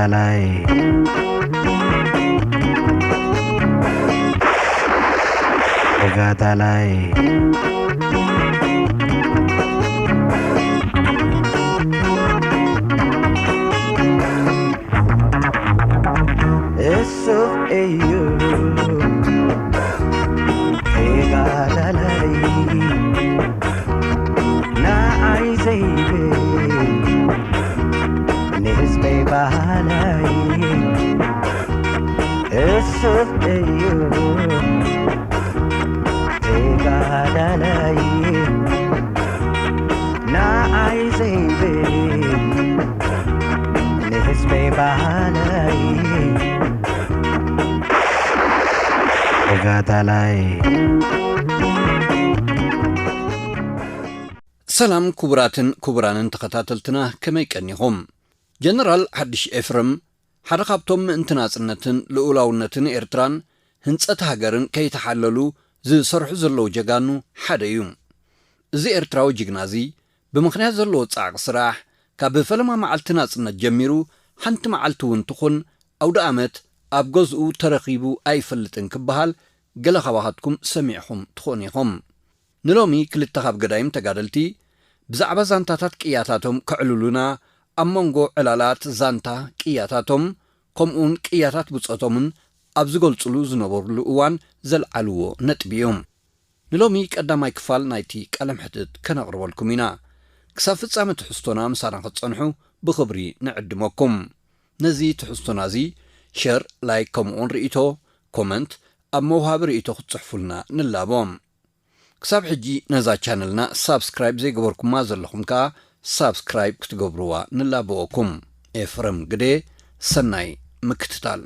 ተጋዳላይ፣ ተጋዳላይ። እሱ እዩ ተጋዳላይ፣ ንዓይ ዘይብል ንህዝበይ በሃላይ። እሱ እዩ ተጋዳላይ፣ ንዓይ ዘይብል ንህዝበይ በሃላይ። ተጋዳላይ። ሰላም ክቡራትን ክቡራንን ተኸታተልትና፣ ከመይ ቀኒኹም? ጀነራል ሓድሽ ኤፍረም ሓደ ካብቶም ምእንቲ ናጽነትን ልኡላውነትን ኤርትራን ህንጸት ሃገርን ከይተሓለሉ ዝሰርሑ ዘለዉ ጀጋኑ ሓደ እዩ። እዚ ኤርትራዊ ጅግና እዚ ብምኽንያት ዘለዎ ጻዕቂ ስራሕ ካብ ፈለማ መዓልቲ ናጽነት ጀሚሩ ሓንቲ መዓልቲ እውን ትኹን ኣውደ ኣመት ኣብ ገዝኡ ተረኺቡ ኣይፈልጥን ክበሃል ገለ ካባኻትኩም ሰሚዕኹም ትኾኑ ኢኹም። ንሎሚ ክልተ ካብ ገዳይም ተጋደልቲ ብዛዕባ ዛንታታት ቅያታቶም ከዕልሉና፣ ኣብ መንጎ ዕላላት ዛንታ ቅያታቶም ከምኡውን ቅያታት ብጾቶምን ኣብ ዝገልጽሉ ዝነበሩሉ እዋን ዘልዓልዎ ነጥቢ እዩ። ንሎሚ ቀዳማይ ክፋል ናይቲ ቃለ መሕትት ከነቕርበልኩም ኢና። ክሳብ ፍጻመ ትሕዝቶና ምሳና ክትጸንሑ ብኽብሪ ንዕድመኩም። ነዚ ትሕዝቶና እዚ ሸር፣ ላይክ ከምኡውን ርእይቶ፣ ኮመንት፣ ኣብ መውሃቢ ርእይቶ ክትጽሕፉልና ንላቦ። ክሳብ ሕጂ ነዛ ቻነልና ሳብስክራይብ ዘይገበርኩማ ዘለኹም ከኣ ሳብስክራይብ ክትገብርዋ ንላበወኩም። ኤፍረም ግደ፣ ሰናይ ምክትታል።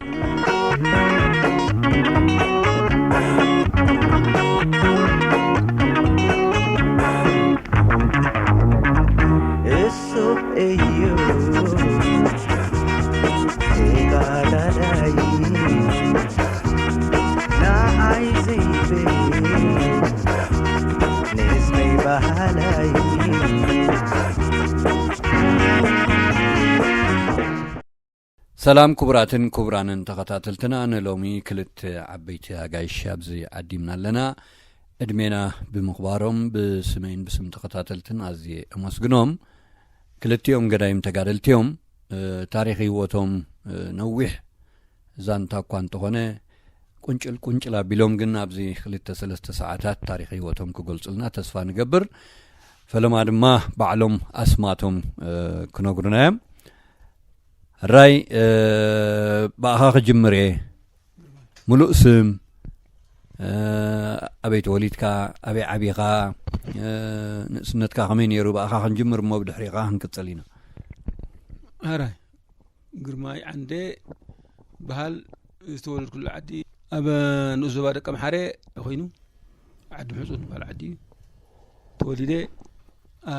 እሱ እዩ ተጋዳላይ፣ ንዓይ ዘይብል ንህዝበይ በሃላይ። ሰላም ክቡራትን ክቡራንን ተኸታተልትና፣ ንሎሚ ክልተ ዓበይቲ ኣጋይሽ ኣብዚ ዓዲምና ኣለና። ዕድሜና ብምኽባሮም ብስመይን ብስም ተኸታተልትን ኣዝየ እመስግኖም። ክልቲኦም ገዳይም ተጋደልቲ እዮም። እ፣ ታሪኽ ህይወቶም፣ እ፣ ነዊሕ ዛንታ እኳ እንተኾነ፣ ቁንጭል ቁንጭል ኣቢሎም ግን ኣብዚ ክልተ ሰለስተ ሰዓታት ታሪኽ ህይወቶም ክገልጹልና ተስፋ ንገብር። ፈለማ ድማ ባዕሎም ኣስማቶም፣ እ፣ ክነግሩና እዮም። ሕራይ፣ እ፣ ብኣኻ ክጅምር እየ። ምሉእ ስም፣ እ፣ ኣበይ ተወሊድካ፣ ኣበይ ዓቢኻ፣ እ፣ ንእስነትካ ከመይ ነይሩ፣ ብኣኻ ክንጅምር እሞ ብድሕሪኻ ክንቅጽል ኢና። ሕራይ፣ ግርማይ ዓንደ በሃል። ዝተወለድኩሉ ዓዲ ኣብ ንኡስ ዞባ ደቀ ምሓረ ኮይኑ፣ ዓዲ ምሕጹን ዝበሃል ዓዲ እዩ ተወሊደ። ኣ፣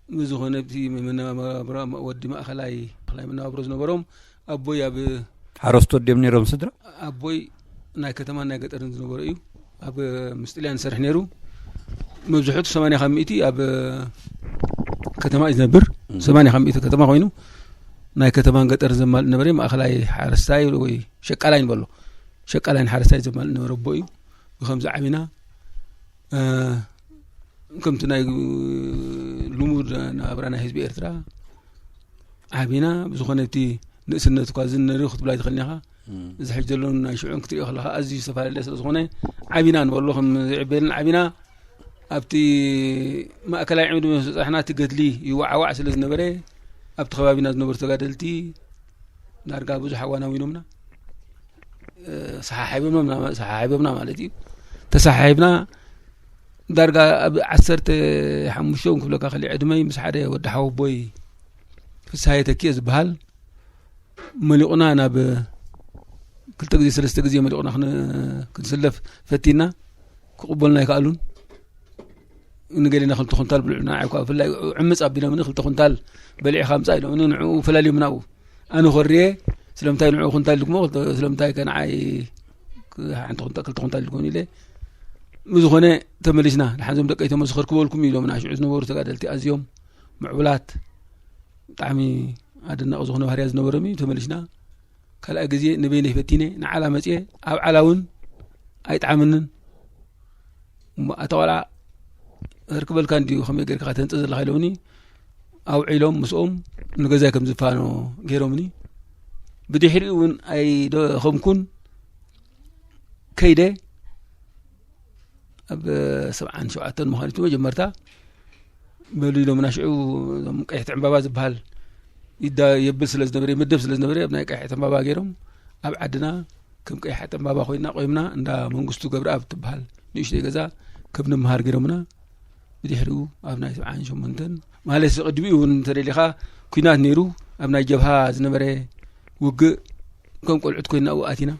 ብዝኾነ እቲ መነባብሮ ወዲ ማእኸላይ፣ ማእኸላይ መነባብሮ ዝነበሮም ኣቦይ ኣብ ሓረስቶት ድዮም ነይሮም ስድራ? ኣቦይ ናይ ከተማን ናይ ገጠርን ዝነበረ እዩ። ኣብ ምስ ጥልያን ዝሰርሕ ነይሩ። መብዝሕቱ ሰማንያ ካብ ሚእቲ ኣብ ከተማ እዩ ዝነብር። እም። ሰማንያ ካብ ሚእቲ ከተማ ኮይኑ ናይ ከተማን ገጠርን ዘማልእ ነበረ። ማእኸላይ ሓረስታይ ወይ ሸቃላይ ንበሎ። ሸቃላይን ሓረስታይ ዘማልእ ነበረ ኣቦ እዩ። ብኸምዚ ዓቢና፣ እ፣ ከምቲ ናይ ልሙድ ናብራ ናይ ህዝቢ ኤርትራ ዓቢና። ብዝኾነ እቲ ንእስነት እኳ ዝነሪ ክትብላ ኣይትኽእልን ኢኻ። እም። እዚ ሕጂ ዘሎን ናይ ሽዑን ክትሪኦ ከለኻ ኣዝዩ ዝተፈላለየ ስለ ዝኾነ ዓቢና ንበሎ። ከም ዝዕበየልን ዓቢና ኣብቲ ማእከላይ ዕድመ ምስ በጻሕና እቲ ገድሊ ይወዓዋዕ ስለ ዝነበረ ኣብቲ ከባቢና ዝነበሩ ተጋደልቲ ዳርጋ ብዙሕ ኣዋናዊኖምና። እ፣ ሰሓሒቦምና፣ ሰሓሒቦምና ማለት እዩ። ተሰሓሒብና ዳርጋ ኣብ ዓሰርተ ሓሙሽተ እውን ክብለካ ከሊ ዕድመይ ምስ ሓደ ወዲ ሓወቦይ ፍስሃየ ተኪኤ ዝበሃል መሊቑና ናብ ክልተ ግዜ ሰለስተ ግዜ መሊቑና ክን-፣ ክንስለፍ ፈቲና ክቕበሉና ኣይከኣሉን። ንገሌና ክልተ ኩንታል ብልዑ፣ ንዓይ እኳ ብፍላይ ዕምፅ ኣቢሎምኒ ክልተ ኩንታል በሊዕኻ ምፃእ ኢሎምኒ፣ ንዕኡ ፈላልዮምና ኣብኡ። ኣነ ኮርየ፣ ስለምንታይ ንዕኡ ኩንታል ኢልኩሞ፣ ክልተ-፣ ስለምንታይ ከ ንዓይ ክ-፣ ሓንቲ ኩንታ-፣ ክልተ ኩንታል ኢልኩሞኒ ኢለ። ብዝኾነ ተመሊስና፣ ደሓን እዞም ደቀይ ተመዝኸር ክበልኩም ኢሎምና። ሽዑ ዝነበሩ ተጋደልቲ ኣዝዮም ምዕቡላት፣ ብጣዕሚ ኣደናቂ ዝኾነ ባህርያ ዝነበሮም እዩ። ተመሊስና ካልኣይ ግዜ ንበይነይ ፈቲነ ንዓላ መፅየ። ኣብ ዓላ እውን ኣይጠዓመንን። እሞ ኣታ ቆልዓ እርክበልካ እንድዩ ከመይ ጌርካ ከተንጽእ ዘለኻ ኢሎምኒ። ኣውዒሎም ምስኦም ንገዛይ ከም ዝፋኖ ገይሮምኒ። ብድሕሪኡ እውን ኣይደኸምኩን ከይደ ኣብ ሰብዓን ሸውዓተን ምዃኑ እቲ መጀመርታ በሉ ኢሎምና። ሽዑ እዞም ቀይሕቲ ዕምባባ ዝበሃል ይዳ የብል ስለ ዝነበረ፣ ይምደብ ስለ ዝነበረ፣ ኣብ ናይ ቀይሕቲ ዕምባባ ገይሮም ኣብ ዓድና ከም ቀይሕቲ ዕምባባ ኮይና ቆይምና። እንዳ መንግስቱ ገብረኣብ ትበሃል ንእሽተይ ገዛ ከም ንምሃር ገይሮምና። ብድሕሪኡ ኣብ ናይ ሰብዓን ሸሞንተን ማለት ቅድሚኡ እውን እንተደሊኻ ኲናት ነይሩ። ኣብ ናይ ጀብሃ ዝነበረ ውግእ ከም ቆልዑት ኮይና ኣብኡ ኣቲና።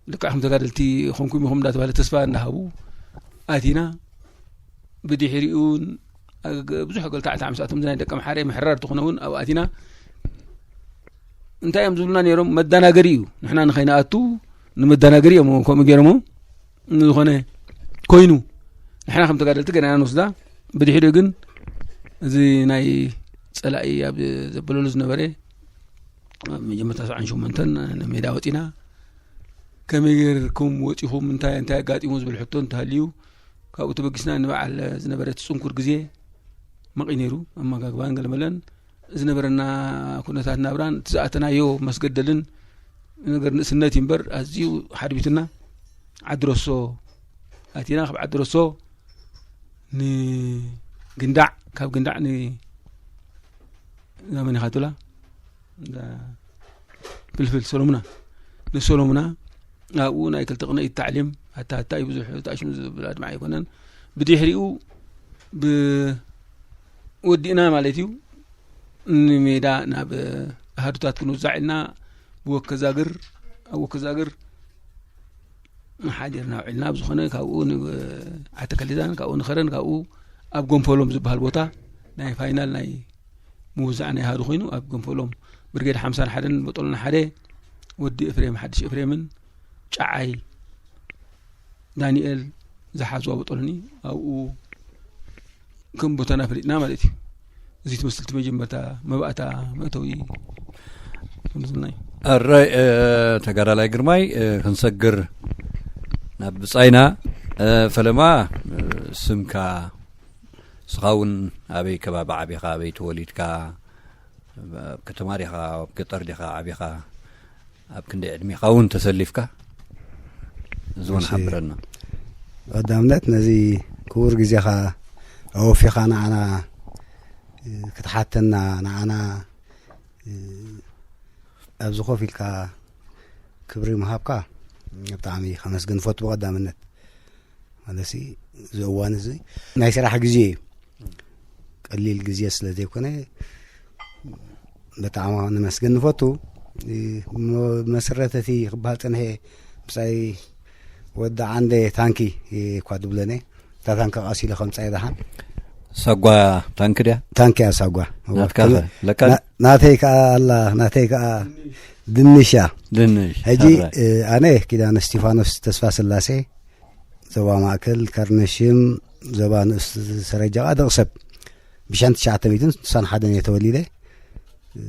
ልክዕ ከም ተጋደልቲ ኾንኩም ኢኹም እንዳተባሃለ ተስፋ እንዳሃቡ ኣቲና። ብድሕሪኡ እውን ኣገ-፣ ብዙሕ ገልታዕታ ምስ ኣቶም ናይ ደቂ ኣምሓረ ምሕራር ትኾነ እውን ኣብኡ ኣቲና። እንታይ እዮም ዝብሉና ነይሮም? መደናገሪ እዩ። ንሕና ንኸይንኣቱ ንመደናገሪ እዮም ከምኡ ገይሮሞ። ንዝኾነ ኮይኑ ንሕና ከም ተጋደልቲ ገና ንወስዳ። ብድሕሪኡ ግን እዚ ናይ ጸላኢ ኣብ ዘበለሉ ዝነበረ ኣብ መጀመርታ ሰብዓን ሸሞንተን ንሜዳ ወጺና ከመይ ጌርኩም ወጺኹም እንታይ እንታይ ኣጋጢሙ ዝብል ሕቶ እንተሃልዩ ካብኡ ተበጊስና ንበዓል ዝነበረ እቲ ጽንኩር ግዜ መቒ ነይሩ። ኣመጋግባን ገለመለን ዝነበረና ኩነታት ናብራን እቲ ዝኣተናዮ መስገደልን ነገር ንእስነት እዩ እምበር ኣዝዩ ሓድቢትና ዓዲ ረሶ ኣቲና። ካብ ዓዲ ረሶ ንግንዳዕ፣ ካብ ግንዳዕ ን ናመን ኢኻ ትብላ? እንዳ ፍልፍል ሰሎሙና፣ ንሰሎሙና ኣብኡ ናይ ክልተ ቅነ እዩ ታዕሊም። ኣታ ኣታ እዩ ብዙሕ ታሽሙ ዝብል ኣድማዕ ኣይኮነን። ብድሕሪኡ ብ-፣ ወዲእና ማለት እዩ። ንሜዳ ናብ ኣሃዱታት ክንውዛዕ ኢልና ብወከዛግር፣ ኣብ ወከዛግር ሓዲርና ውዒልና። ብዝኾነ ካብኡ ን-፣ ዓተከሊዛን ካብኡ ንኸረን ካብኡ ኣብ ጎንፈሎም ዝበሃል ቦታ ናይ ፋይናል ናይ ምውዛዕ ናይ ኣሃዱ ኮይኑ ኣብ ጎንፈሎም ብርጌድ ሓምሳን ሓደን በጦሎና ሓደ ወዲ ኤፍሬም ሓድሽ ኤፍሬምን ጨዓይ ዳንኤል ዝሓዝዋ በጦሎኒ ኣብኡ ከም ቦታና ፈሊጥና ማለት እዩ። እዚ ትመስል እቲ መጀመርታ መባእታ መእተዊ ዝምዝና እዩ። ኣራይ፣ እ፣ ተጋዳላይ ግርማይ፣ እ፣ ክንሰግር ናብ ብጻይና፣ እ፣ ፈለማ፣ እ፣ ስምካ፣ ስኻ እውን ኣበይ ከባቢ ዓቢኻ፣ ኣበይ ተወሊድካ፣ ኣብ ከተማ ዲኻ፣ ኣብ ገጠር ዲኻ ዓቢኻ፣ ኣብ ክንደይ ዕድሜኻ እውን ተሰሊፍካ፣ እዚ እውን እሺ። ሓብረና። ቀዳምነት ነዚ ክቡር ግዜኻ ኣወፊኻ ንዓና፣ እ፣ ክትሓተና፣ ንዓና፣ እ፣ ኣብዚ ኮፍ ኢልካ ክብሪ ምሃብካ ብጣዕሚ ከመስግን ፈቱ። ብቐዳምነት ማለትሲ፣ እዚ እዋን እዚ ናይ ስራሕ ግዜ እዩ። ቀሊል ግዜ ስለ ዘይኮነ፣ ብጣዕሚ ነመስግን ንፈቱ። እ፣ ሞ-፣ መሰረት እቲ ክበሃል ጸንሐ ብጻይ ወዲ ዓንደ ታንኪ እኳ ድብለነ። እታ ታንኪ ቀሲለ ከምጻ ደሓን። ሳጓ ታንኪ ድያ? ታንኪ እያ ሳጓ። ናትካ ከ? ለካ? ና-፣ ናተይ ከኣ ኣላ፣ ናተይ ከኣ ድንሽ እያ። ድንሽ፣ ሕጂ፣ ሕራይ። እ፣ ኣነ ኪዳነ እስቲፋኖስ ተስፋ ስላሴ፣ ዞባ ማእከል፣ ከርነሽም፣ ዞባ ንእስ ሰረጃ ደቕሰብ፣ ብሽሕን ትሽዓተ ሚእትን ስሳን ሓደን እየ ተወሊደ። እ፣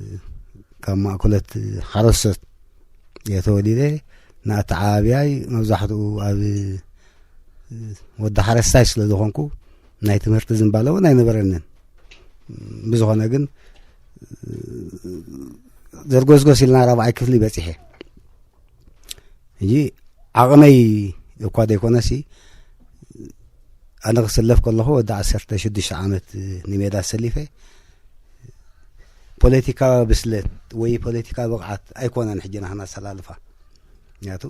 ካብ ማእከሎት ሓረስቶት እየ ተወሊደ። ንኣተዓባብያይ መብዛሕትኡ ኣብ፣ እ፣ ወዲ ሓረስታይ ስለ ዝኾንኩ ናይ ትምህርቲ ዝንባለ እውን ኣይነበረንን። ብዝኾነ ግን፣ እ፣ ዘርጎስጎስ ኢልና ራብዓይ ክፍሊ በጺሐ። ሕጂ ዓቕመይ እኳ ዘይኮነሲ፣ ኣነ ክስለፍ ከለኹ ወዲ ዓሰርተ ሽዱሽተ ዓመት ንሜዳ ሰሊፈ። ፖለቲካ ብስለት ወይ ፖለቲካ ብቕዓት ኣይኮነን ሕጂ ናህና ኣሰላልፋ። ምክንያቱ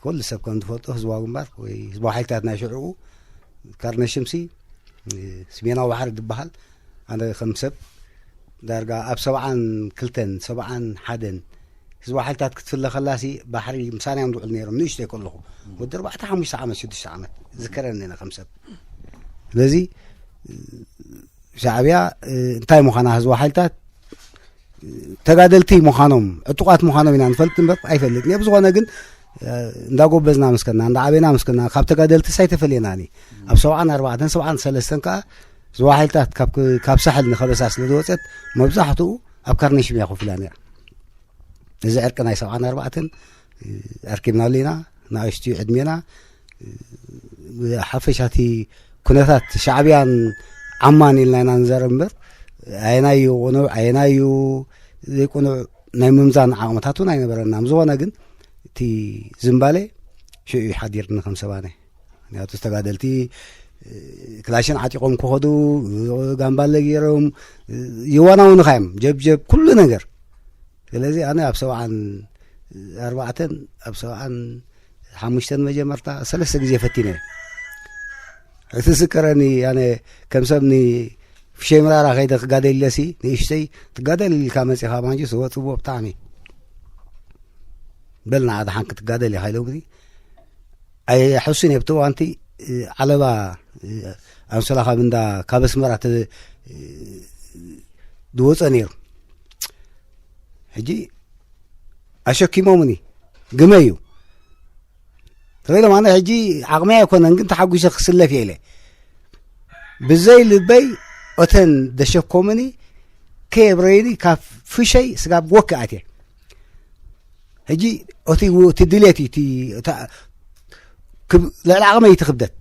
ኩሉ ሰብ ከም ዝፈልጦ ህዝባዊ ግንባር ወይ ህዝባዊ ሓይልታት ናይ ሽዕኡ ካርነሽምሲ ስሜናዊ ባሕሪ ዝበሃል፣ ኣነ ከም ሰብ ዳርጋ ኣብ ሰብዓን ክልተን ሰብዓን ሓደን ህዝባዊ ሓይልታት ክትፍለ ከላሲ ባሕሪ ምሳና እዮም ዝውዕሉ ነይሮም፣ ንእሽተይ ከለኹ። ወዲ ኣርባዕተ ሓሙሽተ ዓመት፣ ሽዱሽተ ዓመት ዝከረኒ እነ ከም ሰብ። ስለዚ ሻዕብያ፣ እ፣ እንታይ ምዃና ህዝባዊ ሓይልታት፣ እ፣ ተጋደልቲ ምዃኖም፣ ዕጡቓት ምዃኖም ኢና ንፈልጥ እምበር ኣይፈልጥን እየ። ብዝኾነ ግን፣ እ፣ እንዳጎበዝና ምስ ከድና፣ እንዳዓበና ምስ ከድና፣ ካብ ተጋደልትስ ኣይተፈለየናን እዩ። ኣብ ሰብዓን ኣርባዕተን ሰብዓን ሰለስተን ከኣ ዝዋ ሓይልታት ካብ ክ- ካብ ሳሕል ንኸበሳ ስለ ዝወፀት መብዛሕትኡ ኣብ ካርኔሽም እያ ኮፍ ኢላ ነይራ። እዚ ዕርቂ ናይ ሰብዓን ኣርባዕተን ኣርኪብናሉ ኢና። ንኣሽቱ ዕድሜና ሓፈሻቲ ኩነታት ሻዕብያን ዓማን ኢልና ኢና ንዛረብ እምበር ኣየናዩ ቁኑዕ ኣየናዩ ዘይቁኑዕ ናይ ምምዛን ዓቕምታት እውን ኣይነበረና። ዝኾነ ግን እቲ ዝምባሌ ሽዑ ሓዲርኒ ከም ሰባነ ምክንያቱ ዝተጋደልቲ ክላሽን ዓጢቆም ክኸዱ ጋምባለ ገይሮም ይዋናውንኻ እዮም ጀብጀብ ኩሉ ነገር። ስለዚ ኣነ ኣብ ሰብዓን ኣርባዕተን ኣብ ሰብዓን ሓሙሽተን መጀመርታ ሰለስተ ግዜ ፈቲነ እቲ ዝከረኒ ኣነ ከም ሰብ ንፍሸይ ምራራ ከይደ ክጋደል ኢለሲ ንእሽተይ ትጋደል ኢልካ መፂኻ ማንጁስ ወፅዎ ብጣዕሚ በልና ኣድሓን ክትጋደል ኢኻ ኢሎም ኣይሕሱን እየ ብቲ እዋንቲ ዓለባ ኣንሶላ ካብ እንዳ ካብ ኣስመራ ዝወፀ ነይሩ ሕጂ ኣሸኪሞምኒ ግመ እዩ ተበሎም ኣነ ሕጂ ዓቕሚ ኣይኮነን ግን ተሓጒሰ ክስለፍ እየ ኢለ ብዘይ ልበይ እተን ደሸኮምኒ ከየብረይኒ ካብ ፍሸይ ስጋብ ወኪ ኣትየ ሕጂ እቲ ድሌት እዩ ልዕሊ ዓቕመይ እቲ ክብደት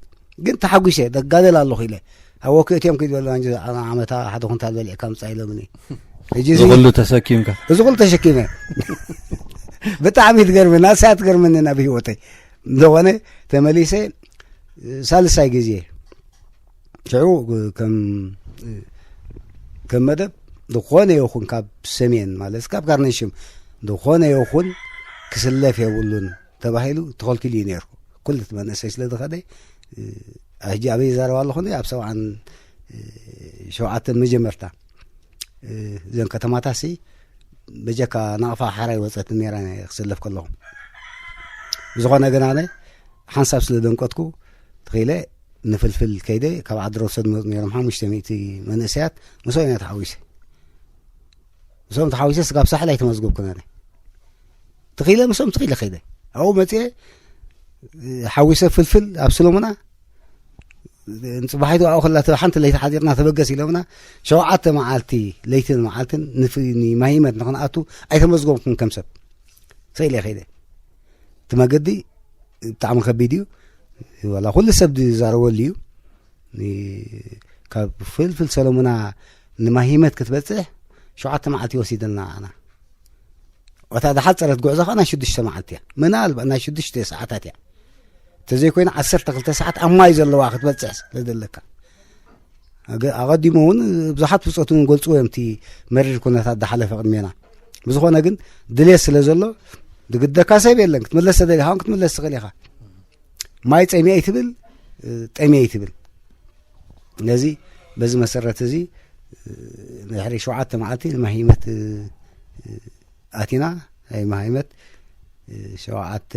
ግን ተሓጒሰ ደጋደል ኣለኹ ኢለ ኣብ ወኪ እትዮም ክይድ በሉ ዓመታ ሓደ ኩንታል በሊዕካ ምፃ ኢሎምኒ ሕጂ እዚ ኩሉ ተሰኪምካ እዚ ኩሉ ተሸኪመ ብጣዕሚ ትገርመኒ ኣሳያ ትገርመኒ ናብ ህይወተይ እንተኾነ ተመሊሰ ሳልሳይ ግዜ ሽዑ ከም ከም መደብ ዝኾነ ይኹን ካብ ሰሜን ማለት ካብ ካርነሽም ዝኾነ ይኹን ክስለፍ የብሉን ተባሂሉ ተኸልኪሉ እዩ ነይሩ ኩሉ እቲ መንእሰይ ስለ ዝኸደ ሕጂ ኣበይ ይዛረብ ኣለኹ ኣብ ሰብዓን ሸውዓተን መጀመርታ እዘን ከተማታት ሲ በጀካ ናቕፋ ሓራይ ወፀት ነራ ክስለፍ ከለኹ ዝኾነ ግን ኣነ ሓንሳብ ስለ ደንቀትኩ ትኽኢለ ንፍልፍል ከይደ ካብ ዓዲ ረውሰ ዝመፁ ነሮም ሓሙሽተ ሚእቲ መንእሰያት ምስኦም እያ ተሓዊሰ ምስኦም ተሓዊሰ ስጋብ ሳሕል ኣይተመዝገብኩን ኣነ ትኽኢለ ምስኦም ትኽኢለ ከይደ ኣብኡ መፅአ ሓዊሰ ፍልፍል ኣብ ሰሎሙና ንፅባሒቱ ኣብኡ ከላ ሓንቲ ለይቲ ሓዲርና ተበገስ ኢሎምና ሸውዓተ መዓልቲ ለይትን መዓልትን ንማሂመት ንክንኣቱ ኣይተመዝገብኩን ከም ሰብ ስኢለ ከይደ እቲ መገዲ ብጣዕሚ ከቢድ እዩ ዋላ ኩሉ ሰብ ዝዛረበሉ እዩ ካብ ፍልፍል ሰሎሙና ንማሂመት ክትበፅሕ ሸውዓተ መዓልቲ ይወሲደልና ኣና እታ ዝሓፀረት ጉዕዞ ከዓ ናይ ሽዱሽተ መዓልቲ እያ ምናልባት ናይ ሽዱሽተ ሰዓታት እያ እንተዘይኮይኑ ዓሰርተ ክልተ ሰዓት ኣብ ማይ ዘለዋ ክትበፅሕ ስለዘለካ ኣቐዲሙ እውን ብዙሓት ብፆት እውን ገልፅዎ እዮም እቲ መሪር ኩነታት ዝሓለፈ ቅድሜና ብዝኾነ ግን ድሌት ስለ ዘሎ ዝግደካ ሰብ የለን ክትምለስ ተደሊኻ ክትምለስ ትኽእል ኢኻ ማይ ፀሚየ ይትብል ጠሚየ ይትብል ነዚ በዚ መሰረት እዚ ድሕሪ ሸውዓተ መዓልቲ ንማሂመት ኣቲና ናይ ማሂመት ሸውዓተ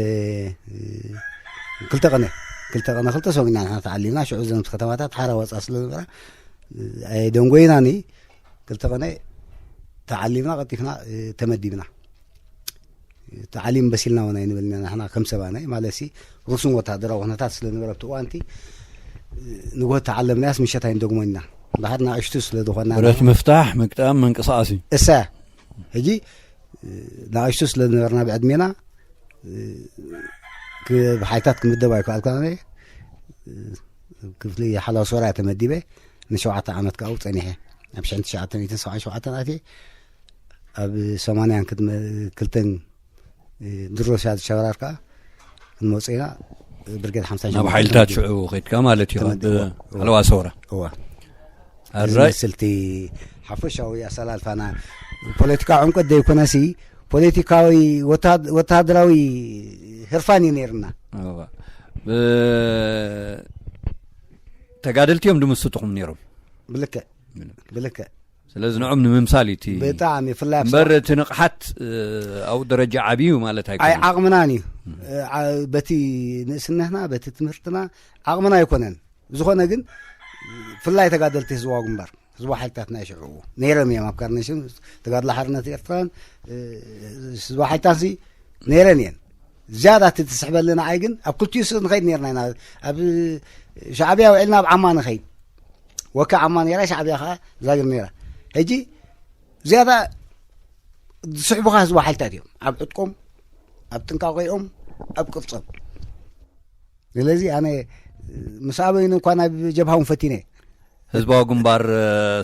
ክልተ ቀነ ክልተ ቀነ ክልተ ሰሙን ኢና ንሕና ተዓሊምና ሽዑ ዘምቲ ከተማታት ሓራ ወፃ ስለ ዝበራ ኣይደንጎይናኒ ክልተ ቀነ ተዓሊምና ቀጢፍና ተመዲብና ተዓሊም በሲልና እውን ኣይንበልና ንሕና ከም ሰባናይ ማለት ሲ ሩሱን ወታደራዊ ኩነታት ስለ ነበረ ኣብቲ እዋንቲ ንጎት ተዓለምናያስ ምሸት ኣይንደግሞን ኢና ባሕር ንኣሽቱ ስለ ዝኾና ብረት ምፍታሕ ምግጣም ምንቅስቃስ እዩ እሳ ሕጂ ንኣሽቱ ስለ ዝነበርና ብዕድሜና ብሓይታት ክምደብ ኣይከኣልኩ ክፍሊ ሓላው ሶርያ ተመዲበ ንሸውዓተ ዓመት ካብኡ ፀኒሐ ኣብ ሽሕን ትሽዓተ ሚእትን ሰብዓን ሸውዓተን ኣትየ ኣብ ሰማንያን ክልተን ድሮ ሲያድ ሸራር ከዓ ክንመፁ ኢና ብርጌድ ሓምሳ ናብ ሓይልታት ሽዑ ከድካ ማለት እዩ ካብ ሓለዋ ሰውራ እዋ ኣራይ ስልቲ ሓፈሻዊ ኣሰላልፋና ፖለቲካ ዕምቀት ዘይኮነሲ ፖለቲካዊ ወታደራዊ ህርፋን እዩ ነይርና ተጋደልቲ እዮም ድምስጥኹም ነይሮም ብልክዕ ብልክዕ ስለዚ ንዖም ንምምሳል እዩ እቲ ብጣዕሚ ፍላይ እምበር እቲ ንቕሓት ኣብኡ ደረጃ ዓብዩ ማለት ኣይ ኣይኮነን ዓቕምናን እዩ በቲ ንእስነትና በቲ ትምህርትና ዓቕምና ኣይኮነን ዝኾነ ግን ፍላይ ተጋደልቲ ህዝባዊ ግንባር ህዝባዊ ሓይልታት ናይ ሽዑ ነይሮም እዮም ኣብ ካርነሽን ተጋድሎ ሓርነት ኤርትራን ህዝባዊ ሓይልታት ነይረን እየን ዝያዳ እቲ ትስሕበልና ዓይ ግን ኣብ ክልቲኡ ስቕ ንኸይድ ነርና ኢና ኣብ ሻዕብያ ውዒልና ኣብ ዓማ ንኸይድ ወኪ ዓማ ነይራ፣ ሻዕብያ ከዓ ዛግር ነይራ። ሕጂ ዝያዳ ዝስሕቡኻ ህዝባዊ ሓይልታት እዮም፣ ኣብ ዕጥቆም፣ ኣብ ጥንቃቄኦም፣ ኣብ ቅርጾም። ስለዚ ኣነ ምስ ኣበይኑ እኳ ናብ ጀብሃ እውን ፈቲነ። ህዝባዊ ግንባር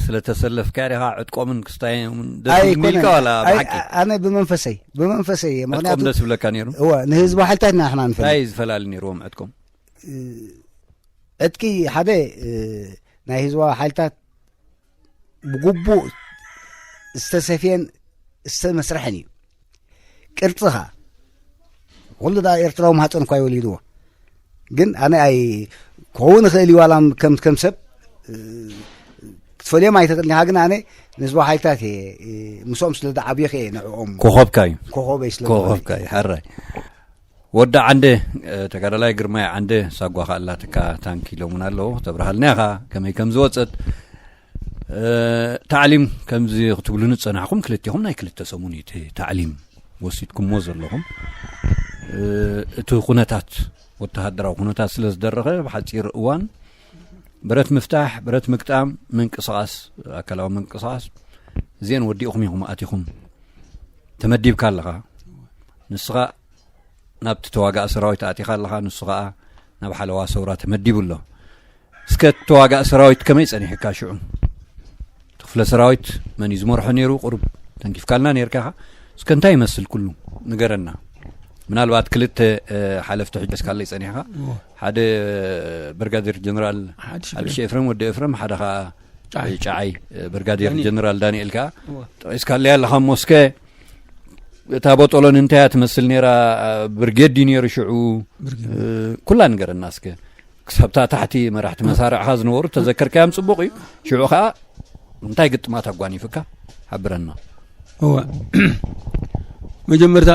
ስለተሰለፍካ ዲኻ ዕጥቆምን ክስታዮምን ደስ ኣይኮነን። ኢልካ ዋላ? ኣይ፣ ብሓቂ ኣነ ብመንፈሰይ ብመንፈሰይ እየ። ዕጥቆም ምክንያቱ ደስ ይብለካ ነይሩ? እወ፣ ንህዝባዊ ሓይልታት ኢና ንሕና ንፈልጥ። እንታይ እዩ ዝፈላሊ ነይርዎም ዕጥቆም? ዕጥቂ ሓደ፣ ናይ ህዝባዊ ሓይልታት ብግቡእ ዝተሰፍየን ዝተመስርሐን እዩ። ቅርጺ ኸኣ ኩሉ ደኣ ኤርትራዊ ማህጸን እኳ ይወሊድዎ። ግን ኣነ ኣይ ክኸውን ይኽእል እዩ፣ ዋላ ከም ከም ሰብ ክትፈልዮም ኣይትኽእልን ኢኻ። ግን ኣነ ንህዝባዊ ሓይልታት እየ፣ ምስኦም ስለ ዝዓብየኹ እየ ንዕኦም ኮኸብካ እዩ። ኮኸበይ ስለ ዝኾነ። ኮኸብካ እዩ። ሕራይ። ወዲ ዓንደ፣ ተጋዳላይ ግርማይ ዓንደ፣ ሳጓ ከኣ ኣላትካ ታንኪ ኢሎም እውን ኣለዉ። ተብርሃልና ኢኻ ከመይ ከም ዝወጸት። ታዕሊም ከምዚ ክትብሉኒ ዝጸናሕኩም ክልቴኹም ናይ ክልተ ሰሙን እዩ እቲ ታዕሊም ወሲድኩምዎ ዘለኹም። እቲ ኩነታት፣ ወተሃደራዊ ኩነታት ስለ ዝደረኸ ብሓጺር እዋን ብረት ምፍታሕ፣ ብረት ምግጣም፣ ምንቅስቓስ፣ ኣካላዊ ምንቅስቓስ፣ እዚአን ወዲእኹም ኢኹም ኣቲኹም። ተመዲብካ ኣለኻ። ንስኻ ናብቲ ተዋጋኢ ሰራዊት ኣቲኻ ኣለኻ፣ ንሱ ኸኣ ናብ ሓለዋ ሰውራ ተመዲቡ ኣሎ። እስከ እቲ ተዋጋኢ ሰራዊት ከመይ ጸኒሑካ ሽዑ? እቲ ክፍለ ሰራዊት መን እዩ ዝመርሖ ነይሩ? ቁሩብ ተንኪፍካልና ነይርካ ኢኻ። እስከ እንታይ ይመስል ኩሉ? ንገረና። ምናልባት ክልተ፣ እ፣ ሓለፍቲ ሕጂ ሒዝካለይ ጸኒሕካ። እዎ። ሓደ ብርጋዴር ጀነራል ሓድሽ ሓድሽ ኤፍሬም። ኤፍሬም፣ ወዲ ኤፍሬም፣ ሓደ ኸኣ ጨዓይ። ጨዓይ፣ እ፣ ብርጋዴር ዳንኤል። ጀነራል ዳንኤል ከኣ እዎ። ጠቒስካለይ ኣለኻ እሞ እስከ እታ ቦጦሎኒ እንታይ እያ ትመስል ነይራ? ብርጌድ ድዩ ነይሩ ሽዑ? ብርጌድ። እ፣ ኩላ ንገረና እስከ። ክሳብታ ታሕቲ መራሕቲ መሳርዕኻ ዝነበሩ ተዘከርካዮም ጽቡቕ እዩ። ሽዑ ኸኣ እንታይ ግጥማት ኣጓኒፍካ? ሓብረና። እወ። መጀመርታ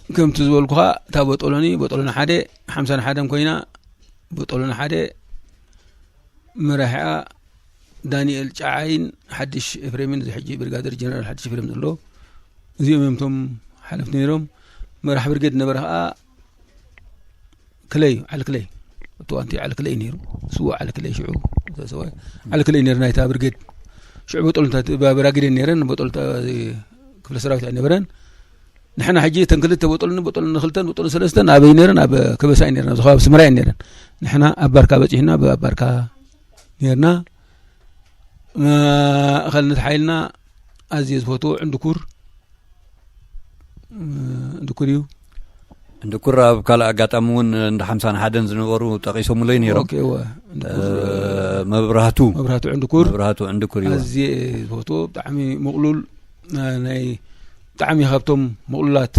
ከምቲ ዝበልኩኻ እታ ቦጦሎኒ፣ ቦጦሎኒ ሓደ ሓምሳን ሓደን ኮይና፣ ቦጦሎኒ ሓደ መራሒኣ ዳንኤል ጨዓይን ሓድሽ ኤፍሬምን፣ እዚ ሕጂ ብሪጋደር ጀነራል ሓድሽ ኤፍሬም ዘሎ፣ እዚኦም እዮም እቶም ሓለፍቲ ነይሮም። መራሕ ብርጌድ ነበረ ኸኣ ክለይ፣ ዓሊ ክለይ። እቱ ኣንቲ ዓሊ ክለይ ነይሩ። ስዉእ ዓሊ ክለይ ሽዑ ዝተሰወ። ዓሊ ክለይ ነይሩ ናይታ ብርጌድ። ሽዑ ቦጦሎንታት፣ ብ-፣ ብራጊደን ነይረን፣ ቦጦሎንታ ክፍለ ሰራዊት ኣይነበረን። ንሕና ሕጂ እተን ክልተ ቦጦሎኒ፣ ቦጦሎኒ ክልተን፣ ቦጦሎኒ ሰለስተን ኣበይ ነይረን? ኣብ ከበሳ እየን ነይረን፣ ኣብዚ ከባቢ ስምራ እየን ነይረን። ንሕና ኣብ ባርካ በጺሕና፣ ብ-፣ ኣብ ባርካ ነይርና። ማእኸልነት ሓይልና ኣዝየ ዝፈትዎ ዕንድኩር፣ እ፣ ዕንድኩር እዩ። ዕንድኩር ኣብ ካልእ ኣጋጣሚ እውን እንዳ ሓምሳን ሓደን ዝነበሩ ጠቒሶምለይ ነይሮም። ኦኬ፣ እወ። ዕንድኩር፣ እ፣ መብራህቱ። መብራህቱ ዕንድኩር። መብራህቱ ዕንድኩር እዩ። ኣዝየ ዝፈትዎ፣ ብጣዕሚ ምቕሉል፣ እ፣ ናይ ብጣዕሚ ካብቶም ምቕሉላት፣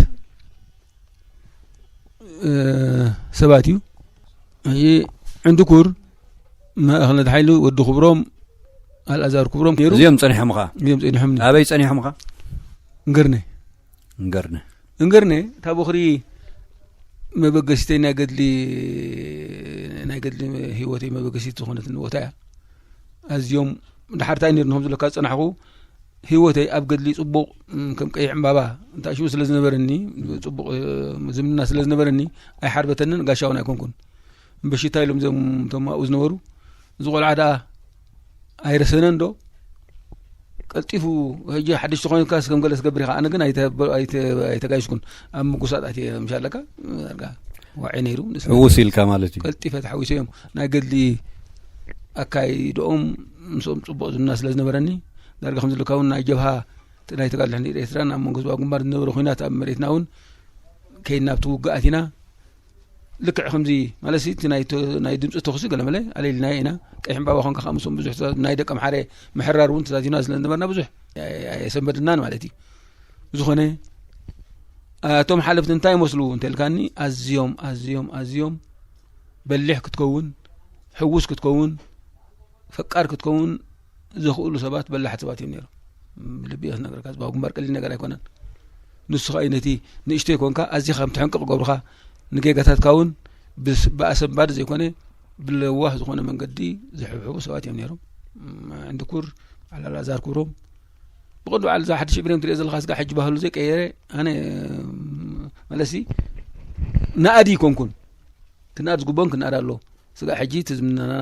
እ፣ ሰባት እዩ። ሕጂ ዕንድኩር ማእኸልነት ሓይሊ ወዲ ክብሮም፣ ኣልኣዛር ክብሮም ነይሩ። እዚኦም ጸኒሖምኻ? እዚኦም ጸኒሖምኒ። ኣበይ ጸኒሖምኻ? እንገርነ። እንገርነ። እንገርነ፣ እታ ቦኽሪ መበገሲተይ ናይ ገድሊ፣ ናይ ገድሊ ህይወተይ መበገሲት ዝኾነትኒ ቦታ እያ። ኣዝዮም ድሓር እንታይ ነይሩ ንኹም ዝብለካ ዝጸናሕኩ፣ ህይወተይ ኣብ ገድሊ ጽቡቕ፣ ም፣ ከም ቀይሕ ዕምባባ እንታሽኡ ስለ ዝነበረኒ፣ ጽቡቕ፣ እ፣ ዝምድና ስለ ዝነበረኒ፣ ኣይሓርበተንን፣ ጋሻ እውን ኣይኮንኩን። እምበሺታ ኢሎም እዞም እቶም ኣብኡ ዝነበሩ፣ እዚ ቆልዓ ደኣ ኣይረሰነን ዶ? ቀልጢፉ፣ ሕጂ ሓድሽ ተኾይንካስ ከም ገለ ትገብር ኢኻ። ኣነ ግን ኣይተ-፣ ኣይተ-፣ ኣይተጋይሽኩን። ኣብ ምጉሳጥ ኣትየ ምሻለካ፣ ዳርጋ ዋዒ ነይሩ። ንስ-፣ ሕውስ ኢልካ ማለት እዩ። ቀልጢፈ ተሓዊሰ እዮም። ናይ ገድሊ ኣካይድኦም ምስኦም ጽቡቕ ዝምድና ስለ ዝነበረኒ፣ ዳርጋ ከም ዝብለካ እውን ናይ ጀብሃ፣ እቲ ናይ ተጋድሎ ሕንዲ ኤርትራን ኣብ መንጎ ህዝባዊ ግንባር ዝነበረ ኲናት ኣብ መሬትና እውን ከይድና ኣብቲ ውግእ ኣቲና። ልክዕ ከምዚ ማለትሲ እቲ ናይ ተ-፣ ናይ ድምፂ ተኹሲ ገለመለ ኣለልና ኢና። ቀይሕ ዕምባባ ኮንካ ከዓ ምስኦም ብዙሕ ትዛ-፣ ናይ ደቂ ኣምሓረ ምሕራር እውን ተዛዚምና ስለ ዝነበርና ብዙሕ ኣየ-፣ ኣየሰንበድናን ማለት እዩ። ዝኾነ፣ እቶም ሓለፍቲ እንታይ ይመስሉ እንተልካኒ፣ ኣዝዮም፣ ኣዝዮም፣ ኣዝዮም በሊሕ ክትከውን፣ ሕውስ ክትከውን፣ ፈቃር ክትከውን ዘኽእሉ ሰባት በላሕቲ ሰባት እዮም ነይሮም። ብልቢ እየ ክነግረካ፣ ህዝባዊ ግንባር ቀሊል ነገር ኣይኮነን። ንሱ ኸኣ እዩ ነቲ ንእሽተይ ኮንካ ኣዚኻ ከም ትሕንቅቕ ገብርኻ፣ ንጌጋታትካ እውን ብስ-፣ ብኣሰንባዲ ዘይኮነ ብለዋህ ዝኾነ መንገዲ ዝሕብሕቡ ሰባት እዮም ነይሮም። ዕንድኩር፣ ኣላዛር ክብሮም፣ ብቐንዱ በዓል እዛ ሓድሽ ኤፍሬም ትሪኦ ዘለኻ ስጋ ሕጂ ባህሉ ዘይቀየረ፣ ኣነ ማለትሲ ነኣዲ ኣይኮንኩን። ክንኣድ ዝግብኦን ክንኣድ ኣለዎ። ስጋዕ ሕጂ እቲ ዝምነና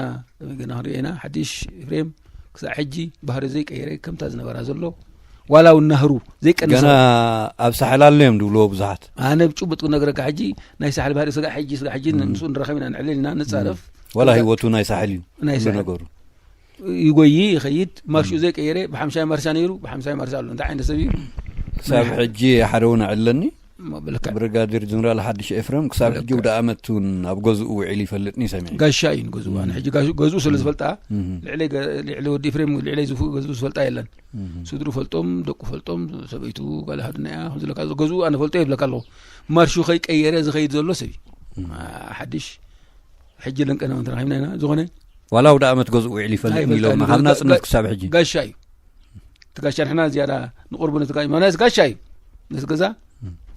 ገና ክንሪኦ ኢና። ሓድሽ ኤፍሬም ክሳዕ ሕጂ ባህሪ ዘይቀየረ፣ ከምታ ዝነበራ ዘሎ፣ ዋላ እውን ናህሩ ዘይቀነሰ። ገና ኣብ ሳሕል ኣሎ እዮም ዝብልዎ ብዙሓት። ኣነ ብጭቡጥ ክነግረካ፣ ሕጂ ናይ ሳሕል ባህሪ፣ ስጋዕ ሕጂ፣ ስጋዕ ሕጂ ምስኡ ንራኸብ ኢና፣ ንዕልል ኢና፣ ንጻረፍ። ዋላ ህይወቱ ናይ ሳሕል እዩ ናይ ኩሉ ሳሕል። ነገሩ። ይጎይ ይኸይድ፣ ማርሹ ዘይቀየረ፣ ብሓምሻይ ማርሻ ነይሩ፣ ብሓምሻይ ማርሻ ኣሎ። እንታይ ዓይነት ሰብ እዩ? ክሳብ ሕጂ ሓደ እውን ኣዕለኒ። እሞ ብልክዕ ብሪጋዴር ጀነራል ሓድሽ ኤፍሬም ክሳብ ሕጂ ውደ ኣመት እውን ኣብ ገዝኡ ውዒል ይፈልጥኒ ሰሚዐ። ጋሻ እዩ ንገዝኡ። ኣነ ሕጂ ጋሽ- ገዝኡ ስለ ዝፈልጣ፣ ልዕለይ ገ- ልዕሊ ወዲ ኤፍሬም፣ ልዕለይ ዝፉ- ገዝኡ ዝፈልጣ የለን። ስድሩ ፈልጦም፣ ደቁ ፈልጦም፣ ሰበይቱ ጓል ሃድና እያ፣ ከምዚ ኢለካ፣ ገዝኡ ኣነ ፈልጦ ይብለካ ኣለኹ። ማርሹ ከይቀየረ ዝኸይድ ዘሎ ሰብ እዩ። ሓድሽ ሕጂ ለንቀና እውን ተራኺብና ኢና። ዝኾነ ዋላ ውደ ኣመት ገዝኡ ውዒል ይፈልጥኒ ኢሎም፣ ካብ ናጽነት ክሳብ ሕጂ። ጋሻ እዩ። እቲ ጋሻ ንሕና ዝያዳ ንቕርቡ ነቲ ጋሻ፣ ማለት ጋሻ እዩ። ነቲ ገዛ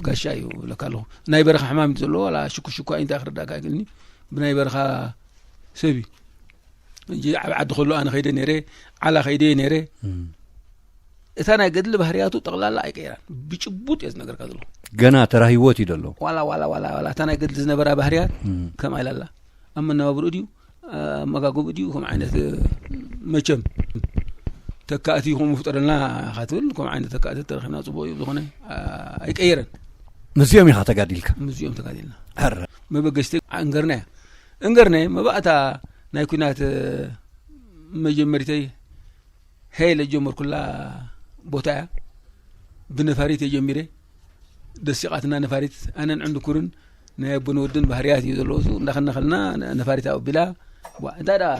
ጋሻ እዩ እብለካ ኣለኹ። ናይ በረኻ ሕማም እዩ ዘለዎ፣ ዋላ ሽኩ ሽኩ እንታይ ክርዳእካ ይክእልኒ። ብናይ በረኻ ሰብ እዩ። ሕጂ ዓብ ዓዲ ከሎ ኣነ ከይደ ነይረ፣ ዓላ ከይደ ነይረ። እታ ናይ ገድሊ ባህርያቱ ጠቕላላ ኣይቀይራን። ብጭቡጥ እየ ዝነገርካ ዘለኹ። ገና ተራ ህይወት እዩ ዘሎ። ዋላ ዋላ ዋላ ዋላ እታ ናይ ገድሊ ዝነበራ ባህርያት ከምኣ ኢላ ኣላ። ኣብ መነባብርኡ ድዩ፣ ኣብ መጋግብኡ ድዩ፣ ከምኡ ዓይነት፣ መቸም ተካእቲ ይኹን ምፍጠረልና ኢኻ ትብል። ከምኡ ዓይነት ተካእቲ ተረኺብና ጽቡቕ እዩ። ዝኾነ ኣይቀየረን። ምስዚኦም ኢኻ ተጋዲልካ? ምስዚኦም ተጋዲልና። ኧረ። መበገስቲ እንገርነ እያ። እንገርነ መባእታ ናይ ኲናት መጀመሪተይ ሄ ለጀመርኩላ ቦታ እያ። ብነፋሪት እየ ጀሚረ። ደሲቓትና ነፋሪት፣ ኣነን ዕንድኩርን ናይ ኣቦን ወድን ባህርያት እዩ ዘለዎ። እሱ እንዳኸናኸልና ነፋሪት ኣቢላ፣ ዋ፣ እንታይ ደኣ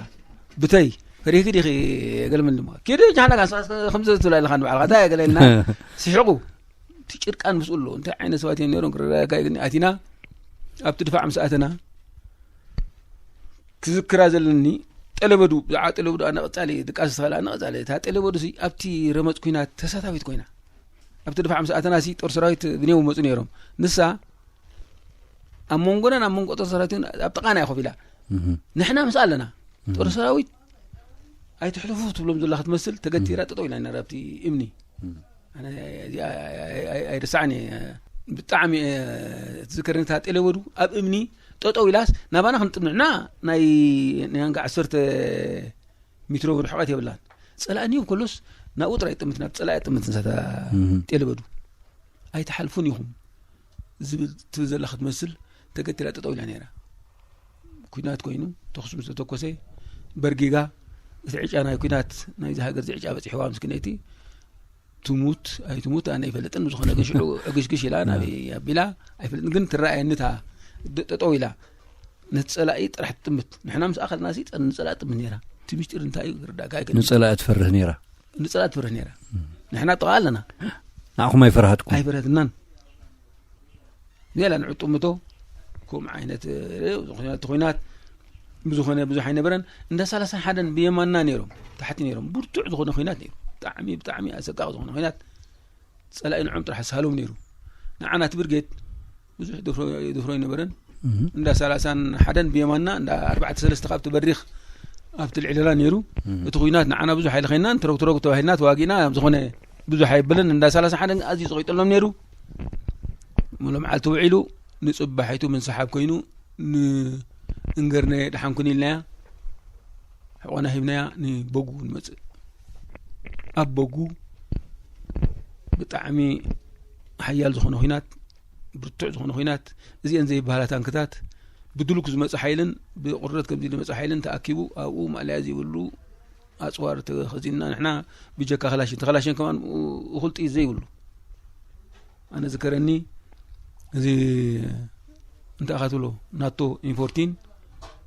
ብተይ ፈሪህኪ ዲኺ? ገልመን ድማ ኪዲ ጃህና ጋር ከምዚ ትብላ ኣለኻ ንባዕልኻ፣ እንታይ ገለ ኢልና ስሕቑ። እቲ ጭርቃን ምስኡ ኣሎ። እንታይ ዓይነት ሰባት እዮም ነይሮም ክረዳእካ ይግኒ። ኣቲና ኣብቲ ድፋዕ ምስ ኣተና ክዝክራ ዘለኒ፣ ጠለበዱ ብዛዕባ ጠለበዱ ኣነ ቀጻሊ ድቃስ ዝተኸላ ኣነ ቀጻሊ እታ ጠለበዱ ሲ ኣብቲ ረመጽ ኮይና ተሳታፊት ኮይና ኣብቲ ድፋዕ ምስ ኣተና ሲ ጦር ሰራዊት ብኔው መጹ ነይሮም። ንሳ ኣብ መንጎናን ኣብ መንጎ ጦር ሰራዊትን ኣብ ጥቓና እያ ኮፍ ኢላ። ንሕና ምስ ኣለና ጦር ሰራዊት ኣይትሕልፉ ትብሎም ዘላ ክትመስል ተገቲራ ጠጠው ኢላ ነራ ኣብቲ እምኒ። ኣነ እዚኣ ኣይ- ኣይ- ኣይ- ኣይርስዓን እየ። ብጣዕሚ እየ ትዝከረኒ። እታ ጤለወዱ ኣብ እምኒ ጠጠው ኢላስ ናባና ክንጥምት፣ ንሕና ናይ ናይ ኣንጋ ዓሰርተ ሜትሮ ርሕቀት የብላን። ጸላእኒ ከሎስ ናብኡ ጥራይ ጥምት፣ ናብ ጸላኢ ጥምት ንሳታ ጤለበዱ። ኣይትሓልፉን ኢኹም ዝብል ትብል ዘላ ክትመስል ተገቲራ ጠጠው ኢላ ነይራ። ኩናት ኮይኑ ተኹሲ ምስ ተተኮሰ በርጊጋ፣ እቲ ዕጫ ናይ ኩናት ናይዚ ሃገር ዝዕጫ በፂሕዋ ምስክነይቲ ትሙት ኣይትሙት ኣነ ኣይፈልጥን። ብዝኾነ ግን ሽዑ ዕግሽግሽ ኢላ ናበይ ኣቢላ ኣይፈልጥን፣ ግን ትረኣየኒ እታ ድ- ጠጠው ኢላ ነቲ ፀላኢ ጥራሕ ትጥምት። ንሕና ምስ ኣኸልና ሲ ፀ- ንፀላኢ ትጥምት ነይራ። እቲ ምስጢር እንታይ እዩ ክርዳእካ ኣይክእልን። ንጸላኢ ትፈርህ ነይራ። ንጸላኢ ትፈርህ ነይራ። ንሕና ጥቓ ኣለና። ንዓኹም ኣይፈርሃትኩም። ኣይፈረትናን። ሌላ ንዕጥምቶ ከምኡ ዓይነት እ፣ ዝኾነ እቲ ኹናት ብዝኾነ ብዙሕ ኣይነበረን። እንዳ ሰላሳ ሓደን ብየማንና ነይሮም፣ ታሕቲ ነይሮም። ብርቱዕ ዝኾነ ኹናት ነይሩ። ብጣዕሚ ብጣዕሚ ኣሰቃቂ ዝኾነ ኹናት። ጸላኢ ንዖም ጥራሕ ሳሎም ነይሩ። ንዓና እቲ ብርጌድ ብዙሕ ደፍሮ ደፍሮ ኣይነበረን። እንዳ ሰላሳን ሓደን ብየማንና፣ እንዳ ኣርባዕተ ሰለስተ ካብቲ በሪኽ ኣብቲ ልዕለና ነይሩ። እቲ ኹናት ንዓና ብዙሕ ኣይለኸናን፣ ትረግ ትረግ ተባሂልና ተዋጊእና፣ ዝኾነ ብዙሕ ኣይብልን። እንዳ ሰላሳ ሓደን ኣዝዩ ዝቐይጠሎም ነይሩ። ሙሉ መዓልቲ ውዒሉ ንጽባሒቱ ምንስሓብ ኮይኑ፣ ንእንገርነ ደሓን ኩን ኢልናያ፣ ሕቆና ሂብናያ ንበጉ ንመጽእ። ኣብ በጉ ብጣዕሚ ሓያል ዝኾነ ኹናት፣ ብርቱዕ ዝኾነ ኹናት፣ እዚአን ዘይበሃላ ታንክታት ብድሉክ ዝመጽእ ሓይልን ብቁረት ከምዚ ዝመጽእ ሓይልን ተኣኪቡ ኣብኡ ማእለያ ዘይብሉ ኣጽዋር ተኸዚንና ንሕና ብጀካ ክላሽን፣ እቲ ክላሽን ከማን እኹል ጥይት ዘይብሉ። ኣነ ዝከረኒ እዚ እንታይ ኢኻ ትብሎ ናቶ ኢንፎርቲን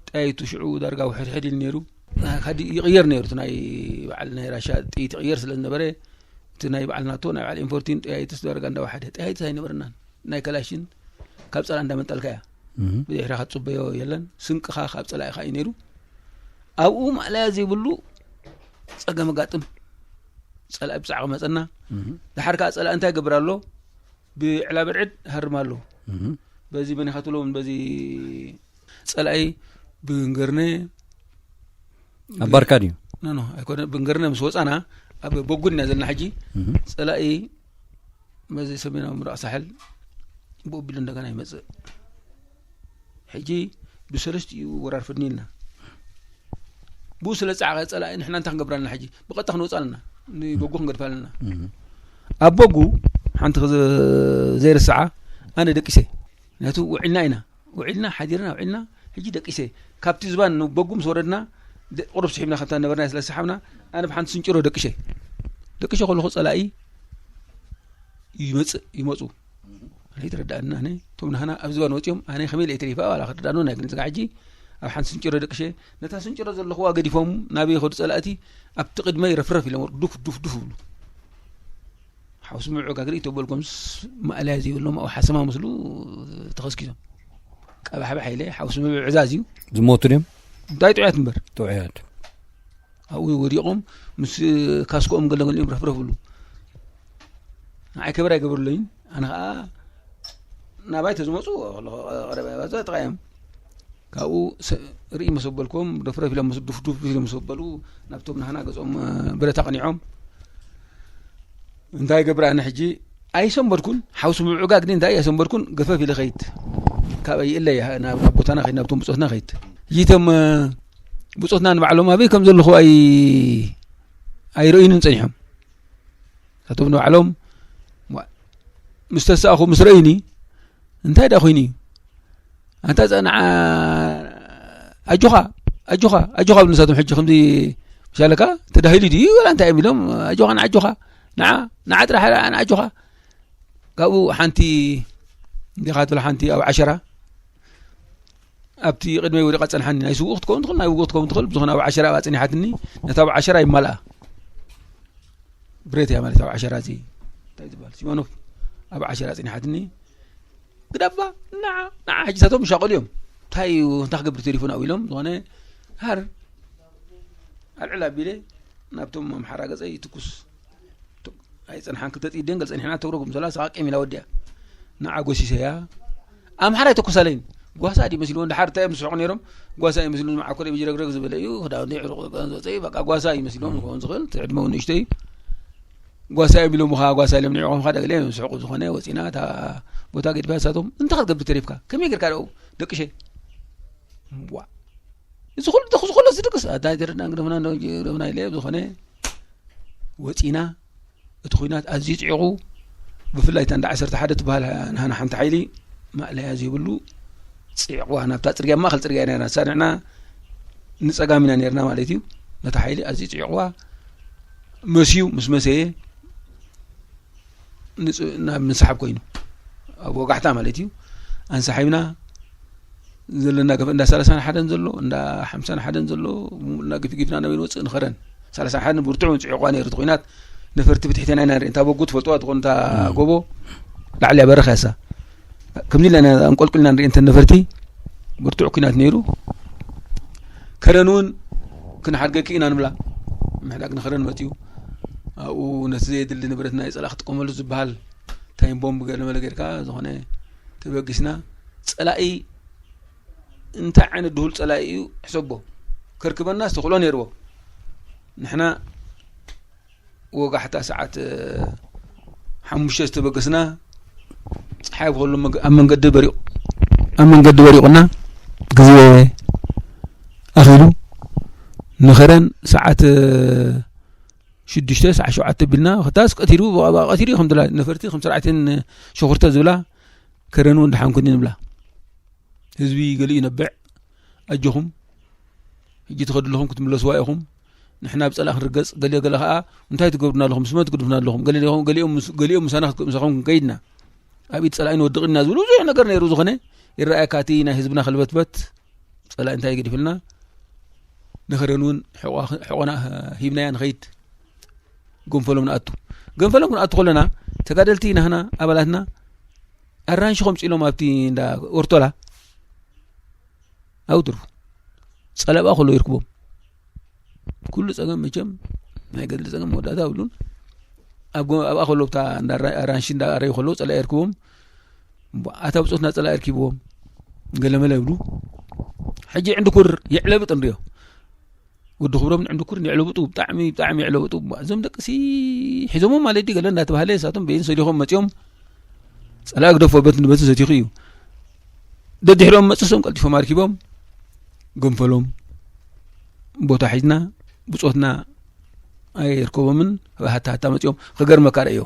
ጠያይቱ ሽዑ ዳርጋ ውሕድሕድ ኢሉ ነይሩ። ካዲ ይቕየር ነይሩ፣ እቲ ናይ በዓል ናይ ራሻ ጥይት ይቕየር ስለ ዝነበረ እቲ ናይ በዓል ናቶ ናይ በዓል ኢንፎርቲን ጠያይትስ ዳርጋ እንዳወሓደ ጠያይትስ ኣይነበረናን። ናይ ከላሽን ካብ ጸላ እንዳመንጠልካ እያ። ብድሕሪኻ ትጽበዮ የለን። ስንቅኻ ካብ ጸላኢኻ እዩ ነይሩ። ኣብኡ ማእለያ ዘይብሉ ጸገም ኣጋጥም። ጸላኢ ብጻዕቂ መጸና። ድሓር ከኣ ጸላኢ እንታይ ይገብር ኣሎ? ብዕላ ብርዕድ ሃርም ኣሎ። በዚ መን ኢኻ ትብሎም በዚ ጸላኢ ብንገርነ ኣብ ባርካ ድዩ? ኖ ኖ ኣይኮነ። ብንገርነ ምስ ወጻና ኣብ በጉን ኢና ዘለና ሕጂ። ጸላኢ በዚ ሰሜናዊ ምብራቕ ሳሕል ብኡ ኣቢሉ እንደገና ይመጽእ። ሕጂ ብሰለስቲኡ ወራር ፈድኒ ኢልና ብኡ ስለ ዝጸዓቐ ጸላኢ ንሕና እንታይ ክንገብር ኣለና ሕጂ? ብቐጥታ ክንወጽእ ኣለና። ንበጉ ክንገድፍ ኣለና። ኣብ በጉ ሓንቲ ክዘ-፣ ዘይርስዓ ኣነ ደቂሰ። ምክንያቱ ውዒልና ኢና። ውዒልና፣ ሓዲርና፣ ውዒልና፣ ሕጂ ደቂሰ። ካብቲ ዝባን ንበጉ ምስ ወረድና፣ ደ-፣ ቁሩብ ስሒብና ካብታ ነበርና ስለ ዝሰሓብና፣ ኣነ ብሓንቲ ስንጭሮ ደቂሸ። ደቂሸ ከለኹ ጸላኢ ይመጽእ፣ ይመጹ። ኣነ ይትረዳእና፣ ኣነ፣ እቶም ናህና ኣብ ዝባን ወጺኦም፣ ኣነ ከመይ ኢለ ይትሪፋ፣ ዋላ ክትረዳእኑ ናይ ግን ዝጋ ሕጂ፣ ኣብ ሓንቲ ስንጭሮ ደቂሸ፣ ነታ ስንጭሮ ዘለኹዋ ገዲፎም፣ ናበይ ይኸዱ ጸላእቲ፣ ኣብቲ ቅድመይ ረፍረፍ ኢሎም፣ ዱፍ፣ ዱፍ፣ ዱፍ ይብሉ። ሓውሲ ምዑ ጋግሪ ተበልኩም ስ-፣ ማእለያ ዘይብሎም፣ ኣብኡ ሓሰማ ምስሉ ተኸስኪሶም። ቀባሕባሕ ኢለ፣ ሓውሲ ምዑ ዕዛዝ እዩ። ዝሞቱ ድዮም? እንታይ ጥዑያት እምበር። ጥዑያት። ኣብኡ ወዲቖም፣ ምስ ካስኮኦም ገለ ገሊኦም ረፍረፍ ብሉ። ንዓይ ከበር ኣይገበሩለይን። ኣነ ኸዓ ናባይ ተዝመፁ፣ ቀረባ ባዛ ጥቓዮም። ካብኡ ሰ-፣ ርኢ መሰበልኩም፣ ደፍረፍ ኢሎም መስ-፣ ዱፍ ዱፍ ኢሎም መሰበሉ፣ ናብቶም ናህና ገጾም፣ እ፣ ብረት ኣቕኒዖም። እንታይ ገብር ኣነ ሕጂ? ኣይሰንበድኩን፣ ሓውሲ ምብዕጋግ ድዩ እንታይ ኣይሰንበድኩን፣ ገፈፍ ኢለ ኸይድ። ካበይ እለይ፣ ናብ፣ ናብ ቦታና ኸይድ፣ ናብቶም ብጾትና ኸይድ። ሕጂ እቶም፣ እ፣ ብጾትና ንባዕሎም ኣበይ ከም ዘለኹ ኣይ-፣ ኣይረእዩንን ጸኒሖም። እሳቶም ንባዕሎም፣ ዋ-፣ ምስ ተሳእኹ፣ ምስ ረእዩኒ፣ እንታይ ደኣ ኾይኑ እዩ? ኣንታ ጸንዓ፣ ኣጆኻ፣ ኣጆኻ፣ ኣጆኻ ብሉ ንሳቶም። ሕጂ ከምዚ ምሻለካ ተዳሂሉ ድዩ? ወላ እንታይ እዮም ኢሎም? ኣጆኻ፣ ንዓጆኻ፣ ንዓ፣ ንዓ ጥራሕ፣ ንዓጆኻ። ካብኡ ሓንቲ እንዲኻ ትብል ሓንቲ ኣብ ዓሸራ፣ ኣብቲ ቅድመይ ወዲቓ ጸንሓኒ። ናይ ስዉእ ክትከውን ትኽእል፣ ናይ ውግእ ክትከውን ትኽእል። ብዝኾነ ኣብ ዓሸራ ኣብኣ ጸኒሓትኒ። ነታ ኣብ ዓሸራ ይማልኣ። ብረት እያ ማለት ኣብ ዓሸራ እዚ እንታይ ዝበሃል? ሲማኖፍ ኣብ ዓሸራ ጸኒሓትኒ። ግዳባ፣ ንዓ፣ ንዓ፣ ሕጂ ሳቶም ይሻቐሉ እዮም። እንታይ እዩ፣ እንታይ ክገብር ተሪፉ ናብኡ ኢሎም፣ ዝኾነ ሃር ኣልዕል ኣቢለ ናብቶም ኣምሓራ ገጸይ ይትኩስ። ቱ-፣ ኣይጸንሓን፣ ክልተ ጥይት ደንገል ጸኒሕና፣ ተውረጉም ዘላ ሰቓቂም ኢላ ወዲያ። ንዓ ጎሲሰያ። ኣምሓራ ይተኩሳለይን። ጓሳ ድዩ መሲልዎ፣ እንድሓር እንታይ እዮም ዝስሕቑ ነይሮም? ጓሳ እዩ መሲሉ፣ መዓኮር እዩ፣ ረግረግ ዝበለ እዩ፣ ክዳውንቲ ዕሩቕ ዝወጸ እዩ፣ በቃ ጓሳ እዩ መሲልዎም፣ ክኸውን ዝኽእል፣ እቲ ዕድመ እውን ንእሽቶ እዩ። ጓሳ እዮም ኢሎም ኸዓ፣ ጓሳ ኢሎም ንዕኦም ኸዓ፣ ገለ እዮም ዝስሕቑ። ዝኾነ ወጺና፣ እታ ቦታ ገዲፋ፣ ንሳቶም፣ እንታይ ክትገብር ተሪፍካ? ከመይ ጌርካ ደኡ? ደቅሸ። ዋ። እዚ ኹሉ፣ እዚ ኹሉ ዝድቅስ፣ ኣታ ይተረድኣን ግደፍና፣ እንዶ ግደፍና ኢለ፣ ዝኾነ ወጺና፣ እቲ ኹናት ኣዝዩ ጽዒቑ፣ ብፍላይ እታ እንዳ ዓሰርተ ሓደ ትበሃል ናህና ሓንቲ ሓይሊ ማእለያ ዘይብሉ ጽዒቕዋ፣ ናብታ ጽርግያ፣ ማእከል ጽርግያ ነርና፣ ንሳ ንሕና ንጸጋም ኢና ነርና ማለት እዩ። ነታ ሓይሊ ኣዝዩ ጽዒቕዋ፣ መስዩ፣ ምስ መሰየ፣ ንጽ-፣ ናብ ምስሓብ ኮይኑ፣ ኣብ ወጋሕታ ማለት እዩ። ኣንሳሒብና ዘለና ገፈ-፣ እንዳ ሰላሳን ሓደን ዘሎ፣ እንዳ ሓምሳን ሓደን ዘሎ፣ እንዳ ግፍጊፍና ናበይ ንወጽእ ንኸረን። ሰላሳን ሓደን ብርቱዕ ጽዒቕዋ ነይሩ እቲ ኹናት። ነፈርቲ ብትሕቴና ኢና ንርኢ። እንታ በጉ ትፈልጥዋ ትኾን፣ እንታ እም። ጎቦ ላዕሊ በረኻ ያሳ። ከምዚ ኢልና ኢና ኣንቆልቁልና ንርኢ እንተ ነፈርቲ። ብርቱዕ ኲናት ነይሩ። ከረን እውን ክንሓድገኪ ኢና ንብላ። ምሕዳግ ንኸረን መጺኡ። ኣብኡ ነቲ ዘየድሊ ንብረትና እዩ ጸላኢ ክጥቀመሉ ዝበሃል ታይም ቦምብ ገለ መለ ጌርካ ዝኾነ ተበጊስና። ጸላኢ እንታይ ዓይነት ድሁል ጸላኢ እዩ ሕሰቦ። ከርክበናስ ተኽእሎ ነይርዎ። ንሕና ወጋሕታ ሰዓት፣ እ፣ ሓሙሽተ ዝተበገስና፣ ጸሓይ ብኸሎ መግ-፣ ኣብ መንገዲ በሪቑ፣ ኣብ መንገዲ በሪቑና፣ ግዜ ኣኺሉ፣ ንኸረን ሰዓት፣ እ፣ ሽዱሽተ፣ ሰዓት ሸውዓተ ቢልና፣ ክታስ ቀቲሩ፣ ብቐ-፣ ብቐ-፣ ቀቲሩ እዩ ከም ትብላ፣ ነፈርቲ ከም ስርዓትን ሸኹርተ ዝብላ፣ ከረን እውን ደሓን ኩኒ ንብላ። ህዝቢ ገሊኡ ይነብዕ፣ ኣጆኹም፣ ሕጂ ትኸዱ ኣለኹም ክትምለስዋ ኢኹም። ንሕና ብጸላኢ ክንርገጽ፣ ገለ ገለ ኸኣ እንታይ ትገብሩና ኣለኹም? ስመ ትግድፉና ኣለኹም። ገለ ገሊኦም ምስ-፣ ገሊኦም ምሳና ክት-፣ ምሳኹም ክንከይድና፣ ኣብ ኢድ ጸላኢ ንወድቕ ኢና ዝብሉ ብዙሕ ነገር ነይሩ። ዝኾነ ይረኣየካ እቲ ናይ ህዝብና ከልበትበት፣ ጸላኢ እንታይ ይገድፍልና? ንኸረን እውን ሕቖ-፣ ሕቖና ሂብናያ ንኸይድ። ገንፈሎም ንኣቱ። ገንፈሎም ክንኣቱ ከለና፣ ተጋደልቲ ናህና፣ ኣባላትና፣ ኣራንሺ ከምጽኢሎም ኣብቲ እንዳ ኦርቶላ፣ ኣብኡ ትርፉ። ጸለባ ከሎ ይርክቦም። ኩሉ ጸገም መቸም ናይ ገድሊ ጸገም መወዳእታ የብሉን። ኣብ ጎ-፣ ኣብኣ ከሎ ብታ እንዳ ኣራ-፣ ኣራንሺ እንዳ ኣረዩ ከሎ ጸላኢ ይርክቦም። እሞ ኣታ ብጾትና ጸላኢ ይርክብዎም። ገለመለ ይብሉ። ሕጂ ዕንድኩር የዕለብጥ ንሪኦ። ወዲ ክብሮም ዕንድኩር የዕለብጡ፣ ብጣዕሚ፣ ብጣዕሚ የዕለብጡ። እሞ እዞም ደቅሲ ሒዞሞም ማለት ድዩ ገለ እንዳተባህለ፣ ንሳቶም በይን ሰሊኾም መጺኦም። ጸላኢ ግደፎ፣ በቲ ንበቲ ሰቲኹ እዩ። ደድሕሮም መጽሶም ቀልጢፎም ኣርኪቦም፣ ገንፈሎም። ቦታ ሒዝና ብጾትና ኣይርከቦምን። ሃታ ሃታ መጺኦም ክገርመካ ርእዮ።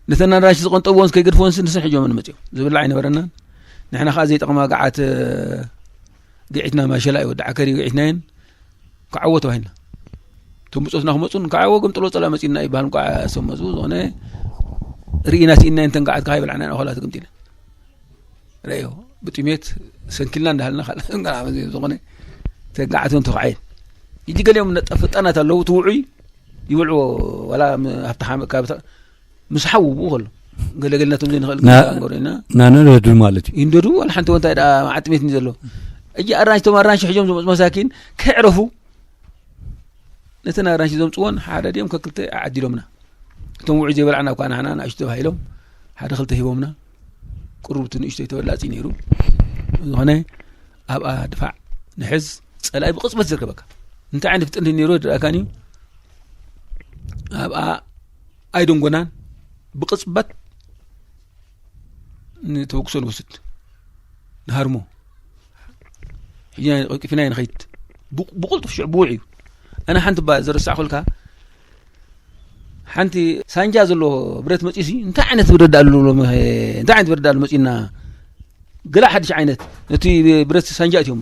ነተን ኣራንሺ ዝቐንጠብዎን ከይገድፍዎን ንስን ሒጆምን መጺኦም። ዝብላዕ ኣይነበረናን። ንሕና ከኣ ዘይጠቕማ ገዓት፣ እ፣ ግዒትና ማሸላ እዩ። ወዲ ዓከር እዩ ግዒትናየን። ክዓዎ ተባሂልና። እቶም ብጾትና ክመጹን ክዓዎ ገምጥሎ ጸላ መጺና ይበሃል እንኳ ሰመዙ ዝኾነ ርኢና ስኢና እንተን ገዓት ከኣ ይበላዕና ኣኾላ ትግምጢና። ረዮ ብጥሜት ሰንኪልና እንዳሃልና ካልእ ዝኾነ ተጋዓትን ተኻዓይን። ሕጂ ገሊኦም ነጠፍ ህጣናት ኣለዉ፣ ትውዑይ ይውዕዎ፣ ዋላ ም-፣ ኣብቲ ሓመ-፣ ካብ ታ-፣ ምስ ሓዉ ብኡ ከሎ። ገለገል ነቶም ዘይንኽእል ና-፣ ግን ንገሩ ኢና። ናነደዱ ማለት እዩ። ይንደዱ፣ ዋላ ሓንቲ ወንታይ ደኣ መዓት ጥሜት እዩ ዘሎ። ሕጂ ኣራንሽ፣ እቶም ኣራንሽ ሒዞም ዝመጹ መሳኪን ከዕረፉ፣ ነተን ኣራንሽ ዘምጽወን ሓደ ድዮም ከክልተ ዓዲሎምና። እቶም ውዑይ ዘይበላዕና እኳ ንሕና ንኣሽቱ ተባሂሎም ሓደ ክልተ ሂቦምና። ቁሩብ እቲ ንእሽተይ ተበላጺ ነይሩ። ዝኾነ ኣብኣ ድፋዕ ንሕዝ፣ ጸላኢ ብቕጽበት ዝርከበካ። እንታይ ዓይነት ፍጥነት ነይሩ ድረኣካን እዩ። ኣብኣ ኣይደንጎናን። ብቕጽበት ንተበግሶ ንወስድ። ንሃርሞ። ሕጂ ናይ ቀልጢፍና ንኸይድ። ብቕ-፣ ብቕልጡፍ ሽዕ ብውዕ እዩ። ኣነ ሓንቲ እባ ዝረሳዕኩልካ፣ ሓንቲ ሳንጃ ዘለዎ ብረት መጺሲ፣ እንታይ ዓይነት ብረት ኣሎ፣ እንታይ ዓይነት ብረት ኣሎ መጺና፣ ገላ ሓድሽ ዓይነት፣ ነቲ ብረት ሳንጃ እትዮም።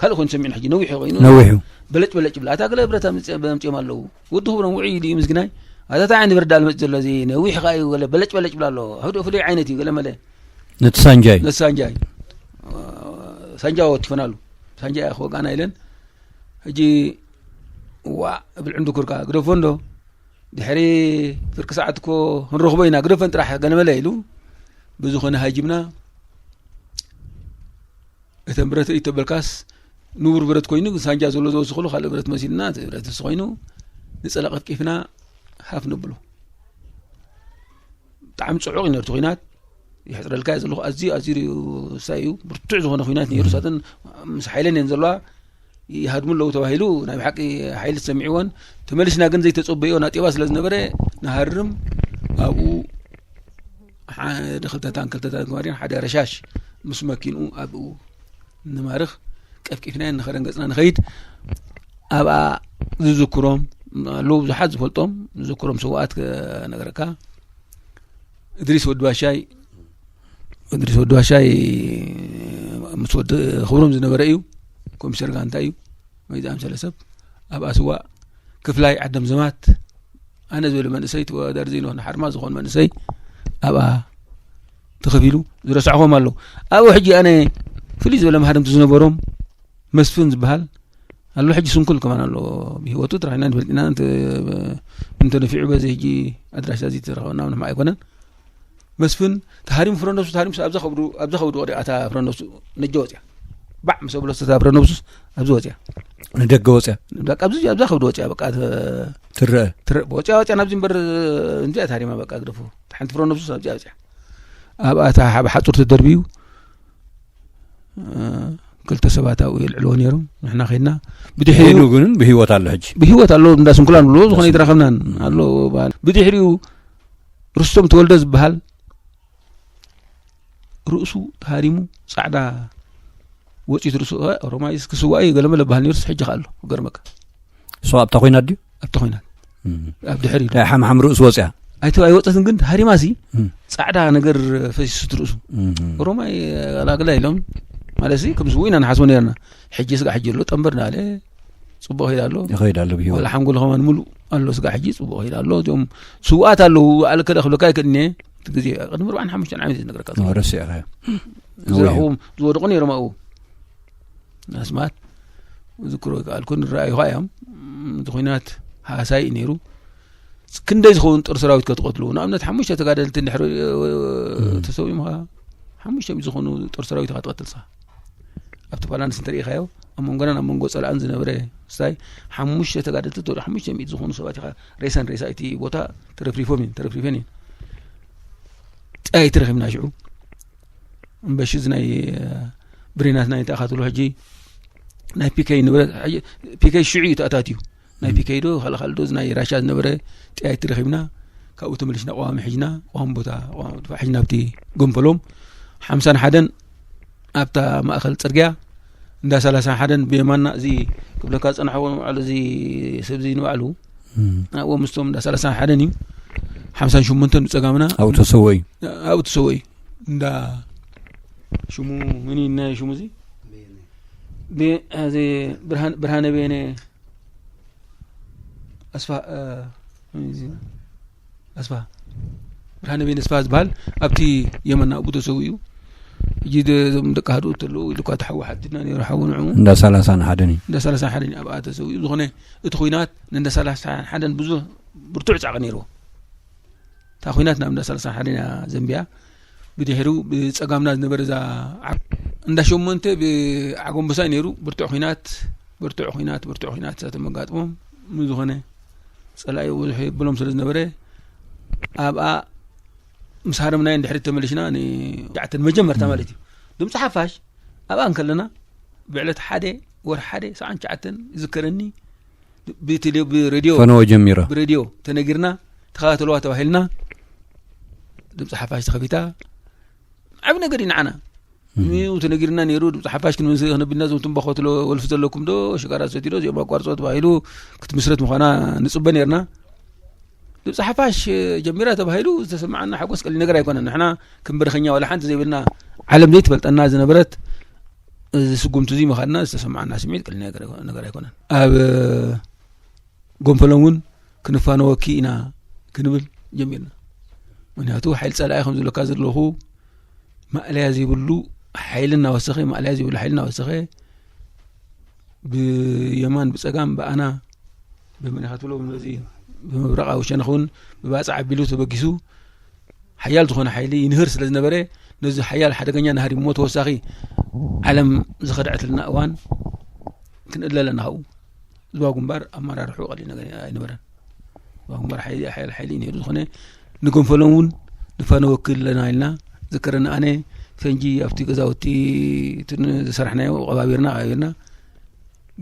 ካልእ ኮይኑ ሰሚዕና ሕጂ፣ ነዊሕ ኮይኑ። ነዊሑ። በለጭ በለጭ ይብላ። ኣታ ገለ ብረት ኣምጽ-፣ ኣምጽኦም ኣለዉ። ወዲ ክብሮም ውዑይ ኢሉ እዩ ምስግናይ። ኣታ እንታይ ዓይነት ብረት ኣሎ መጺ ዘሎ እዚ፣ ነዊሕ ከኣ እዩ፣ ገለ በለጭ በለጭ ይብላ ኣሎ። ህዶ ፍሉይ ዓይነት እዩ፣ ገለ መለ። ነቲ ሳንጃ እዩ። ነቲ ሳንጃ እዩ። ሳንጃ ወቲፈናሉ። ሳንጃ እያ ክወጋና ኢለን። ሕጂ፣ ዋ፣ እብል ዕንድኩርካ፣ ግደፎ እንዶ። ድሕሪ ፍርቂ ሰዓት እኮ ክንረኽቦ ኢና፣ ግደፈን ጥራሕ፣ ገለ መለ ኢሉ። ብዝኾነ ሃጅምና፣ እተን ብረት እተበልካስ ንቡር ብረት ኮይኑ፣ ሳንጃ ዘሎ ዝወስኽሉ ካልእ ብረት መሲልና፣ እቲ ብረት ንሱ ኮይኑ፣ ንጸላ ቀፍቂፍና ሃፍ ነብሎ። ብጣዕሚ ጽዑቕ እዩ ነቲ ኲናት። ይሕጽረልካ እየ ዘለኹ። ኣዝዩ፣ ኣዝዩ ሳይ እዩ። ብርቱዕ ዝኾነ ኲናት ነይሩ። እም። ሳተን ምስ ሓይለን እየን ዘለዋ። ይሃድሙ ኣለዉ ተባሂሉ ናይ ብሓቂ ሓይሊ ተሰሚዕዎን፣ ተመሊስና ግን ዘይተጸበዮ ናጤባ ስለ ዝነበረ፣ ንሃርም ኣብኡ ሓደ ክልተ ታንክ፣ ክልተ ታንክ ማርያን ሓደ ረሻሽ ምስ መኪንኡ ኣብኡ ንማርኽ ቀፍቂፍናዮ ንኸረን ገጽና ንኸይድ። ኣብኣ ዝዝክሮም ኣለዉ፣ ብዙሓት ዝፈልጦም ዝዝክሮም ስውኣት ክነግረካ። እድሪስ ወዲ ባሻይ፣ እድሪስ ወዲ ባሻይ ምስ ወዲ ክብሮም ዝነበረ እዩ። ኮሚሽነር ጋንታ እዩ። ወይ ዝኣምሰለ ሰብ ኣብኣ ስዋእ ክፍላይ ዓደም ዘማት ኣነ ዝበለ መንእሰይ ተወዳዳሪ ዘይንኾነ ሓርማ ዝኾነ መንእሰይ ኣብኣ ተኸፊሉ ዝረሳዕኹም ኣለዉ። ኣብኡ ሕጂ ኣነ ፍልይ ዝበለ መሃርምቲ ዝነበሮም መስፍን ዝበሃል ኣሎ። ሕጂ ስንኩል ከማን ኣሎ ብህይወቱ። ጥራሕና ንፈልጥ ኢና። እንተ-፣ እንተነፊዑ በዚ ሕጂ ኣድራሻ እዚ ተረኸበና ምንም ኣይኮነን። መስፍን ተሃሪሙ ፍረ ነብሱ፣ ተሃሪሙ ኣብዛ ከብዱ፣ ኣብዛ ከብዱ ወዲኣ እታ ፍረ ነብሱ ነጀ ወፅያ። ባዕ ምስ ኣብሎ እታ ፍረ ነብሱስ ኣብዚ ወፅያ። ንደገ ወፅያ። በቃ ኣብዚ፣ ኣብዛ ከብዱ ወፅያ። በቃ ተ-፣ ትረአ። ትረአ። ወፅያ፣ ወፅያ ናብዚ እምበር እንዚኣ ተሃሪማ በቃ ግደፎ። ሓንቲ ፍረ ነብሱስ ኣብዚኣ ወፅያ። ኣብኣ እታ ሓብ ሓፁር ተደርብዩ፣ እ፣ ክልተ ሰባት ኣብኡ የልዕልዎ ነይሮም። ንሕና ከይድና። ብድሕሪኡ ሄኑ ግን ብህይወት ኣሎ ሕጂ። ብህይወት ኣሎ፣ እንዳ ስንኩላን ብሎ ዝኾነ ኣይተረኸብናን። ኣሎ በሃል። ብድሕሪኡ ርስቶም ተወልደ ዝበሃል ርእሱ ተሃሪሙ ጻዕዳ ወጺት ርእሱ፣ እ፣ ኦሮማይስ ክስዋእ እዩ ገለ መለ በሃል ነይሩስ ሕጂ ከኣ ኣሎ። ክገርመካ። እሱ ኣብታ ኮይናት ድዩ? ኣብታ ኮይናት። እም። ኣብ ድሕሪት። እንታይ ሓምሓም ርእሱ ወጽያ? ኣይተ-፣ ኣይወጸትን ግን ተሃሪማሲ እም። ጻዕዳ ነገር ፈሲሱት ርእሱ። እም። ኦሮማይ ኣላግላ ኢሎም ማለትሲ ከም ስዉእ ኢና ንሓስቦ ነይርና። ሕጂ ስጋዕ ሕጂ ኣሎ ጠንበር እናበለ ጽቡቕ ይኸይድ ኣሎ። ይኸይድ ኣሎ ብህይወት። ዋላ ሓንጎሉ ከማን ምሉእ ኣሎ ስጋዕ ሕጂ ጽቡቕ ይኸይድ ኣሎ። እቶም ስዉኣት ኣለዉ፣ ባዕሉ ከደ ክብለካ ኣይክእልን እየ። እቲ ግዜ ቅድሚ ኣርባዓን ሓሙሽተን ዓመት እዩ ዝነግረካ ዘሎ። ኦ፣ ረሲዕካዮ። ዝረኽቦም ዝወደቑ ነይሮም ኣብኡ። ኣስማት ዝክሮ ይከኣልኩ፣ ንረኣዩ ኸኣ እዮም። እቲ ኲናት ሃሳይ እዩ ነይሩ። ክንደይ ዝኾኑ ጦር ሰራዊት ከ ትቐትሉ? ንኣብነት ሓሙሽተ ተጋደልቲ እንድሕር፣ እ፣ እም። ተሰዊኦም ኸኣ ሓሙሽተ ሚእቲ ዝኾኑ ጦር ሰራዊት ኢኻ ትቐትል ንስኻ። ኣብቲ ባላንስ እንተሪኢኻዮ፣ ኣብ መንጎናን ኣብ መንጎ ጸላእን ዝነበረ ስታይ ሓሙሽተ ተጋደልቲ፣ ተወዲኡ ሓሙሽተ ሚእቲ ዝኾኑ ሰባት ኢኻ ሬሳን ሬሳ እቲ ቦታ ተረፍሪፎም እየን፣ ተረፍሪፈን እየን። ጥያይቲ ረኺብና ሽዑ። እምበሺ እዚ ናይ፣ እ፣ ብሬናትና ይተኣኻትሉ ሕጂ ናይ ፒ ኬ ንብረት፣ ሕጂ ፒ ኬ ሽዑ እዩ ተኣታትዩ። ናይ እም። ፒ ኬ ዶ፣ ካልእ ካልእ ዶ፣ እዚ ናይ ራሻ ዝነበረ ጥያይቲ ረኺብና፣ ካብኡ ተመሊስና ቀዋሚ ሒዝና፣ ቀዋሚ ቦታ፣ ቀዋሚ ድፋዕ ሒዝና ኣብቲ ገንፈሎም ሓምሳን ሓደን ኣብታ ማእከል ጽርግያ እንዳ ሰላሳ ሓደን ብየማና እዚ ክብለካ ዝጸናሕዎ ንባዕሉ እዚ ሰብ እዚ ንባዕሉ ኣብኡ ምስቶም እንዳ ሰላሳ ሓደን እዩ። ሓምሳን ሸሞንተን ብጸጋምና ኣብኡ ተሰወዩ። ኣብኡ ተሰወዩ። እንዳ ሽሙ ምን እዩ ናይ ሽሙ እዚ ብ- እዚ ብርሃን ብርሃነ በየነ ኣስፋ እ፣ ምን እዩ እዚ? ኣስፋ ብርሃነ በየነ ኣስፋ ዝበሃል ኣብቲ የመና ኣብኡ ተሰዊኡ። ሕጂ ደ- እዞም ደቂ ሃድኡ ተለዉ ኢሉ እኳ ተሓዋ ሓቲትና ነይሩ ሓው ንዕኡ እንዳ ሰላሳን ሓደን እዩ። እንዳ ሰላሳ ሓደን ኣብኣ ተሰዊኡ። ዝኾነ እቲ ኹናት ንእንዳ ሰላሳ ሓደን ብዙሕ ብርቱዕ ጻዕቂ ነይርዎ። እታ ኹናት ናብ እንዳ ሰላሳ ሓደን እያ ዘንብያ። ብድሕሪኡ ብጸጋምና ዝነበረ እዛ ዓ- እንዳ ሸሞንተ ብዓጎንበሳ እዩ ነይሩ። ብርቱዕ ኹናት ብርቱዕ ኹናት ብርቱዕ ኹናት ተመጋጥሞም። ምዝኾነ ጸላኢ ብዙሕ የብሎም ስለ ዝነበረ ኣብኣ ምስ ሃረምናዮ እንድሕሪ ተመሊሽና ንዓተን መጀመርታ ማለት እዩ ድምፂ ሓፋሽ ኣብኣ እንከለና ብዕለት ሓደ ወር ሓደ ሰዓን ትሽዓተን ይዝከረኒ ብቴሌ ብሬድዮ ፈነወ ጀሚራ። ብሬድዮ ተነጊርና ተኸታተልዋ ተባሂልና ድምፂ ሓፋሽ ተኸፊታ ዓብ ነገር እዩ ንዓና ዩ ተነጊርና ነይሩ ድምፂ ሓፋሽ ክንምስ ክነብልና ዞም ትንባኾ ትሎ ወልፊ ዘለኩም ዶ ሽጋራ ሰትዩ ዶ እዚኦም ኣቋርፆ ተባሂሉ ክትምስረት ምዃና ንፅበ ነርና ድምፂ ሓፋሽ ጀሚራ ተባሂሉ ዝተሰማዓና ሓጎስ ቀሊ ነገር ኣይኮነን ንሕና ከም በረኸኛ ዋላ ሓንቲ ዘይብልና ዓለም ዘይትፈልጠና ዝነበረት እዚ ስጉምቲ እዚ ምኻድና ዝተሰማዓና ስምዒት ቀሊ ነገር ኣይኮነን ኣብ ጎንፈሎም እውን ክንፋነወኪ ኢና ክንብል ጀሚርና ምክንያቱ ሓይሊ ፀላኢ ከም ዝብለካ ዘለኹ ማእለያ ዘይብሉ ሓይሊ እናወሰኸ ማእለያ ዘይብሉ ሓይሊ እናወሰኸ ብየማን ብፀጋም ብኣና ብመን ኢኻ ትብሎ ብመዚ ብምብራቕ ኣውሸነኽ እውን ብባፅዕ ኣቢሉ ተበጊሱ ሓያል ዝኾነ ሓይሊ ይንህር ስለ ዝነበረ ነዚ ሓያል ሓደገኛ ናህሪ እሞ ተወሳኺ ዓለም ዝኸድዐትልና እዋን ክንእለ ኣለና ካብኡ ዝባ ግንባር ኣመራርሑ ቀሊል ነገር ኣይነበረን ዝባ ግንባር ሓይሊ ሓይል ሓይሊ ነይሩ ዝኾነ ንገንፈሎም እውን ንፋነ ወክል ኣለና ኢልና ዝከረና ኣነ ፈንጂ ኣብቲ ገዛውቲ ዝሰራሕናዮ ቀባቢርና ቀባቢርና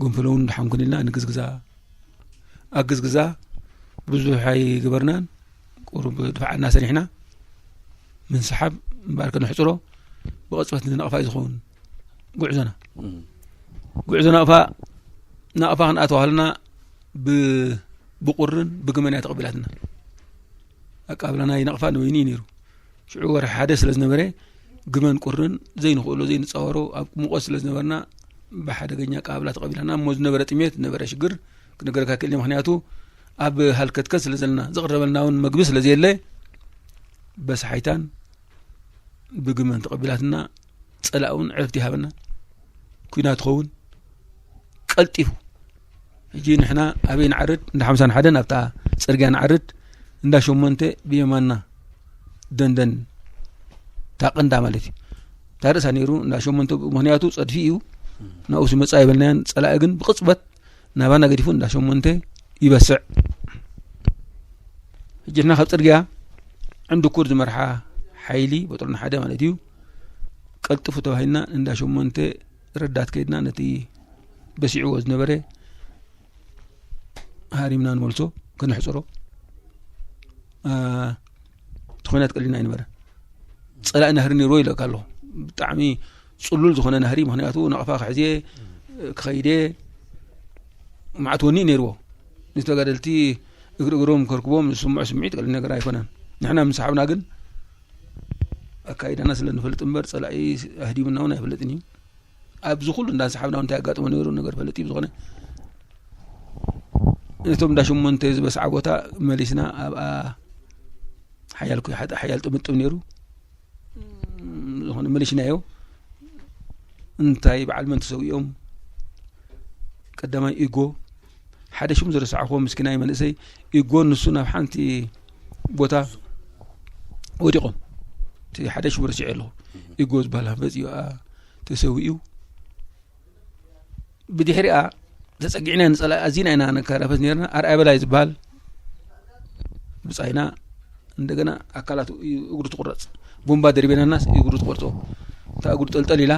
ገንፈሎም እውን ድሓንኩን ኢልና ንግዝግዛ ኣግዝግዛ ብዙሕ ኣይገበርናን ቁሩብ ድፋዓልና ሰሪሕና ምንስሓብ እምበኣር ከነሕፅሮ ብቐፅበት ንናቕፋ እዩ ዝኸውን ጉዕዞና ጉዕዞ ናቕፋ ናቕፋ ክንኣተዋሃልና ብቁርን ብግመን እያ ተቐቢላትና ኣቃብላና ይናቕፋ ንበይኑ እዩ ነይሩ ሽዑ ወርሒ ሓደ ስለ ዝነበረ ግመን ቁርን ዘይንኽእሎ ዘይንፃወሮ ኣብ ሙቐት ስለ ዝነበርና ብሓደገኛ ኣቀባብላ ተቐቢላና እሞ ዝነበረ ጥሜት ዝነበረ ሽግር ክነገረካ ክእል ምክንያቱ ኣብ ሃልከትከት ስለ ዘለና ዝቕረበልና እውን መግቢ ስለ ዘየለ በስሓይታን ብግመን ተቐቢላትና ፀላእ እውን ዕረፍቲ ይሃበና ኩናት ትኸውን ቀልጢፉ ሕጂ ንሕና ኣበይ ንዓርድ እንዳ ሓምሳን ሓደን ኣብታ ፅርግያ ንዓርድ እንዳ ሸሞንተ ብየማና ደንደን ታቕንዳ ማለት እዩ ታርእሳ ነይሩ እንዳ ሸሞንተ ምክንያቱ ፀድፊ እዩ ናብኡ ስመፃ ይበልናያን ፀላኢ ግን ብቕፅበት ናባና ገዲፉ እንዳ ሸሞንተ ይበስዕ ሕጂ ንሕና ካብ ፅርግያ ዕንድኩር ዝመርሓ ሓይሊ በጥሮና ሓደ ማለት እዩ ቀልጥፉ ተባሂልና እንዳ ሸሞንተ ረዳት ከይድና ነቲ በሲዕዎ ዝነበረ ሃሪምና ንመልሶ ከነሕፅሮ እቲ ኮይናት ቀሊልና ኣይነበረ ፀላኢ ናህሪ ነይርዎ ኢለካ ኣለኹ ብጣዕሚ ፅሉል ዝኾነ ናህሪ ምክንያቱ ናቕፋ ክሕዝየ ክኸይደ ማዕትወኒ ነይርዎ ንተጋደልቲ እግሪ እግሮም ከርክቦም ዝስምዖ ስምዒት ቀሊል ነገር ኣይኮነን ንሕና ምስ ሰሓብና ግን ኣካይዳና ስለ ንፈልጥ እምበር ፀላኢ ኣህዲሙና እውን ኣይፈልጥን እዩ ኣብዚ ኩሉ እንዳሰሓብና እንታይ ኣጋጥሞ ነይሩ ነገር ፈለጥ እዩ ዝኾነ እቶም እንዳ ሸሞንተ ዝበስዓ ቦታ መሊስና ኣብኣ ሓያል ኩ- ሓደ ሓያል ጥምጥም ነይሩ ዝኾነ መሊሽናዮ እንታይ በዓል መን ተሰዊኦም ቀዳማይ ኢጎ ሓደ ሽም ዝረሳዕኹዎ ምስኪናይ መንእሰይ ኢጎ ንሱ ናብ ሓንቲ ቦታ ወዲቖም እቲ ሓደ ሽም ረሲዐ ኣለኹ ኢጎ ዝበሃል ሃንፈፅ እዩ ተሰዊኡ ብድሕሪኣ ተፀጊዕና ንፀላኢ ኣዚና ኢና ንከራፈስ ነርና ኣርኣይ በላይ ዝበሃል ብፃይና እንደገና ኣካላት እግሩ ትቁረፅ ቦምባ ደሪቤናናስ እግሩ ትቆርፆ እታ እግሩ ጠልጠል ኢላ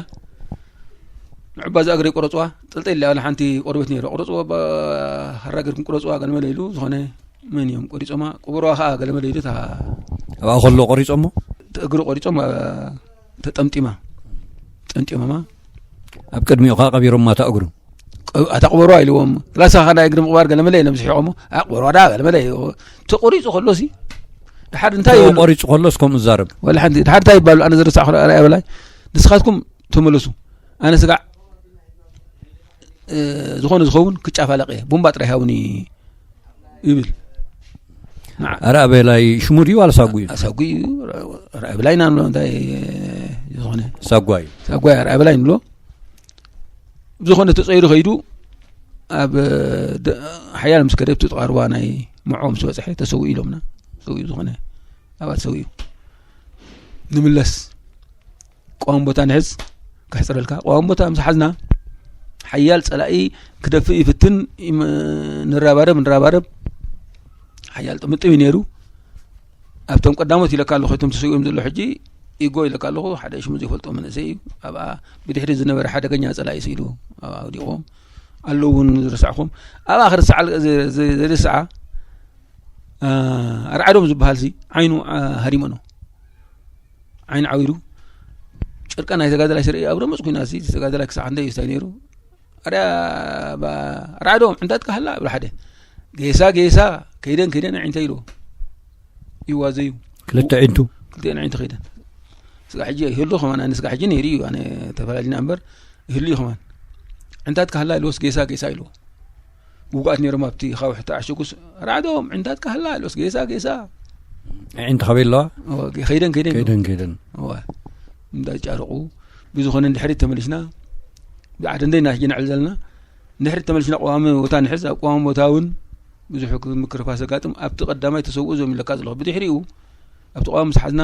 ንዕባ ዝኣግረ ቆረፅዋ ጠልጠል ኢላ ሓንቲ ቆርበት ነይሩ ቆረፅዋ ሃራገርኩም ቁረፅዋ ገለመለ ኢሉ ዝኾነ መን እዮም ቆሪፆማ ቁበርዋ ከዓ ገለመለ ኢሉ እታ ኣብኣ ከሎ ቆሪፆሞ እግሩ ቆሪፆም ተጠምጢማ ጠምጢሞማ ኣብ ቅድሚኡ ከኣ ቀቢሮማ እታ እግሩ። ኣታ ቅበርዋ ኢልዎም። ላሳ ኸዳ እግሪ ምቕባር ገለመለ ኢሎም ዝሒቖሞ። ኣቕበርዋ ዳ ገለመለ። ተቖሪጹ ከሎሲ ድሓር እንታይ ይብሉ? ቆሪጹ ከሎስ ከምኡ ዝዛረብ። ወላ ሓንቲ ድሓር እንታይ ይባሉ? ኣነ ዝርሳዕ ክሎ ኣርኣያ በላይ። ንስኻትኩም ተመለሱ። ኣነ ስጋዕ፣ እ፣ ዝኾነ ዝኸውን ክጫፋለቕ እየ። ቡምባ ጥራይ ሃቡኒ ይብል። ንዓ። ኣርኣያ በላይ ሽሙ ድዩ ዋላ ሳጉ እዩ? ሳጉ እዩ። ኣርኣያ በላይ ኢና ንብሎ። እንታይ ዝኾነ ሳጓ እዩ። ሳጓ እዩ፣ ኣርኣያ በላይ ንብሎ። ብዝኾነ ተጸይሩ ከይዱ ኣብ፣ ደ-፣ ሓያል ምስ ከደ ኣብቲ ተቓርባ ናይ ምዖ ምስ በጽሐ ተሰዊኡ ኢሎምና። ሰዊኡ ዝኾነ ኣባት ሰዊኡ። ንምለስ። ቀዋሚ ቦታ ንሕዝ፣ ከሕጽረልካ። ቀዋሚ ቦታ ምስ ሓዝና፣ ሓያል ጸላኢ ክደፍእ ይፍትን፣ ይም-፣ ንራባረብ፣ ንራባረብ። ሓያል ጥምጥም እዩ ነይሩ። ኣብቶም ቀዳሞት ኢለካ ኣለኹ፣ እቶም ተሰዊኦም ዘሎ ሕጂ ኢጎ ኢለካ ኣለኹ፣ ሓደ ሽሙ ዘይፈልጦ መንእሰይ እዩ። ኣብኣ ብድሕሪ ዝነበረ ሓደገኛ ጸላኢ ስኢሉ ኣብኣ ወዲቖም ኣለዉ እውን ዝረሳዕኹም። ኣብኣ ክርሳዕ፣ ዘ-፣ ዘ-፣ ዘይርስዓ፣ ኣ፣ ኣርዓዶም ዝበሃል ሲ ዓይኑ፣ ኣ፣ ሃሪመኖ። ዓይኑ ዓዊሩ። ጭርቀ ናይ ተጋዳላይ ስርኢ ኣብ ረመፅ ኩናት ሲ ተጋዳላይ ክሳዕ ክንደይ እዩ ስታይ ነይሩ። ኣርያ፣ ባ-፣ ኣርዓዶም ዕንታትካ ሃላ ይብሎ ሓደ። ጌሳ፣ ጌሳ፣ ከይደን፣ ከይደን ኣዒንተ ኢልዎ። ይዋዘዩ። ክልተ ኣዒንቱ? ክልተ ኣዒንቱ ከይደን። ስጋ ሕጂ ይህሉ ከማን፣ ኣነ ስጋ ሕጂ ነይሩ እዩ፣ ኣነ ተፈላሊና እምበር ይህሉ እዩ ከማን። ዕንታትካ ሃላ ኢልዎስ ጌሳ፣ ጌሳ ኢልዎ። ውጉኣት ነይሮም ኣብቲ ኻውሒ ተዓሸጉስ፣ ኣርዓዶም ዕንታትካ ሃላ ኢልዎስ ጌሳ፣ ጌሳ። ኣዒንቱ ካበይ ኣለዋ? ኦ፣ ከይደን፣ ከይደን። ከይደን፣ ከይደን። እዋ፣ እንዳጫረቑ፣ ብዝኾነ ንድሕሪት ተመሊስና፣ ብዓደ እንደይ ኢና ሕጂ ነዕል ዘለና፣ ንድሕሪት ተመሊስና ቀዋሚ ቦታ ንሕዝ፣ ኣብ ቀዋሚ ቦታ እውን ብዙሕ ምክርፋስ ዘጋጥም፣ ኣብቲ ቀዳማይ ተሰውኡ ዞም ኢለካ ዘለኹ። ብድሕሪኡ፣ ኣብቲ ቀዋሚ ምስ ሓዝና፣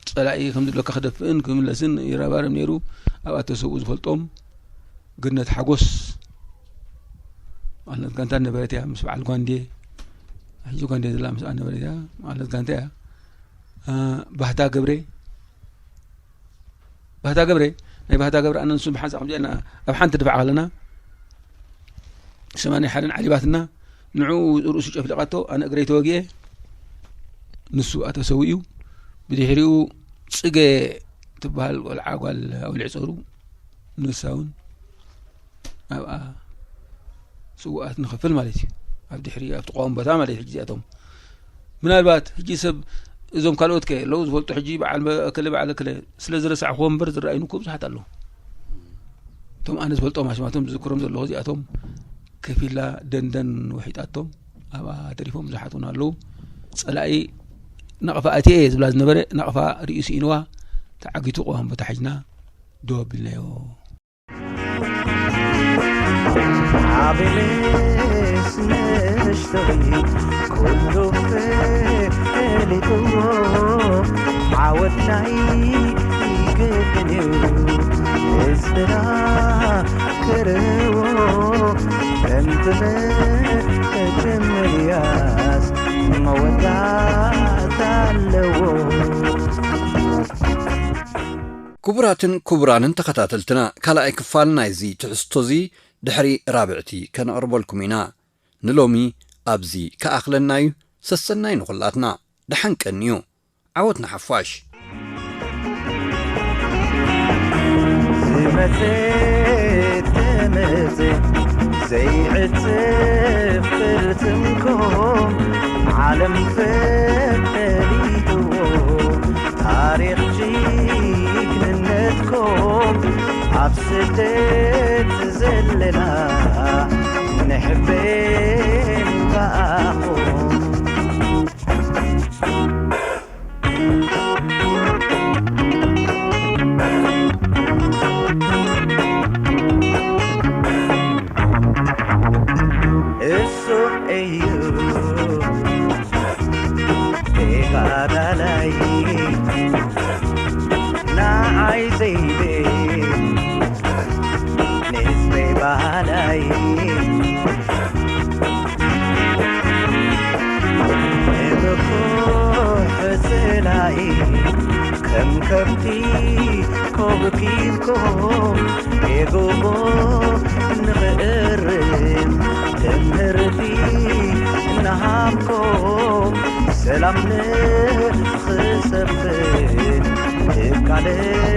ጸላኢ ከም ዝብለካ ክደፍእን ክምለስን ይረባረብ ነይሩ። ኣብኣ ተሰውኡ ዝፈልጦም፣ ገነት ሓጎስ፣ ማለት ጋንታ ነበረት እያ፣ ምስ በዓል ጓንዴ፣ ሕጂ ጓንዴ ዘላ ምስኣ ነበረት እያ፣ ማለት ጋንታ እያ። አ፣ ባህታ ገብሬ፣ ባህታ ገብሬ፣ ናይ ባህታ ገብረ ኣነ ንሱ ብሓንሳእ ከምዚ ኢልና ኣብ ሓንቲ ድፋዕ ከለና፣ ሰማንያ ሓደን ዓሊባትና፣ ንዕኡ ርእሱ ጨፍሊቓቶ፣ ኣነ እግረይ ተወጊኤ፣ ንሱ ኣተሰዊኡ። ብድሕሪኡ ጽገ ትበሃል ቆልዓ ጓል ኣውሊዕ ጸሩ፣ ንሳ እውን ኣብኣ ስውኣት ንኸፍል ማለት እዩ። ኣብ ድሕሪ፣ ኣብቲ ቀዋሚ ቦታ ማለት እዩ። ሕጂ እዚኣቶም ምናልባት ሕጂ ሰብ እዞም ካልኦት ከ ኣለዉ ዝፈልጡ ሕጂ በዓል መ-፣ እከለ በዓል እከለ ስለ ዝረሳዕክዎ እምበር ዝረኣዩኒ እኮ ብዙሓት ኣለዉ። እቶም ኣነ ዝፈልጦም ኣሽማቶም ዝዝክሮም ዘለኹ እዚኣቶም ከፊላ ደንደን ውሒጣቶም ኣብኣ ተሪፎም ብዙሓት እውን ኣለዉ። ጸላኢ ናቕፋ ኣትየ እየ ዝብላ ዝነበረ ናቕፋ ርእዩ ስኢንዋ ተዓጊቱ ቀዋሚ ቦታ ሒዝና ደው ኣቢልናዮ። ዓብልስ ንእሽቶይ ኩሉ ፈሊጥዎ፣ ዓወት ናይ ግድን እዩ ህዝብና ክርእዎ። ከምቲ መጀመርያስ መወዳእታ ኣለዎ። ክቡራትን ክቡራንን ተኸታተልትና፣ ካልኣይ ክፋል ናይዚ ትሕዝቶ እዚ ድሕሪ ራብዕቲ ከነቕርበልኩም ኢና። ንሎሚ ኣብዚ ክኣኽለና እዩ። ሰሰናይ ንኹላትና። ደሓን ቀንዩ። ዓወት ንሓፋሽ። ዝመጽእ ትምጽእ ዘይዕጽፍ ቅርጽምኩም ዓለም ፈሊጥዎ። ታሪኽ ጅግንነትኩም ኣብ ስደት ዘለና ንሕበን ብኣኹም። እሱ እዩ ተጋዳላይ፣ ንዓይ ዘይብል ንህዝበይ ባሃላይ። ንብኩሕ ጽላኢ ከም ከብቲ ኮብኪብኩም፣ የጎቦ ንኽእርም ትምህርቲ እናሃብኩም፣ ሰላም ንኽሰፍን እቃለስ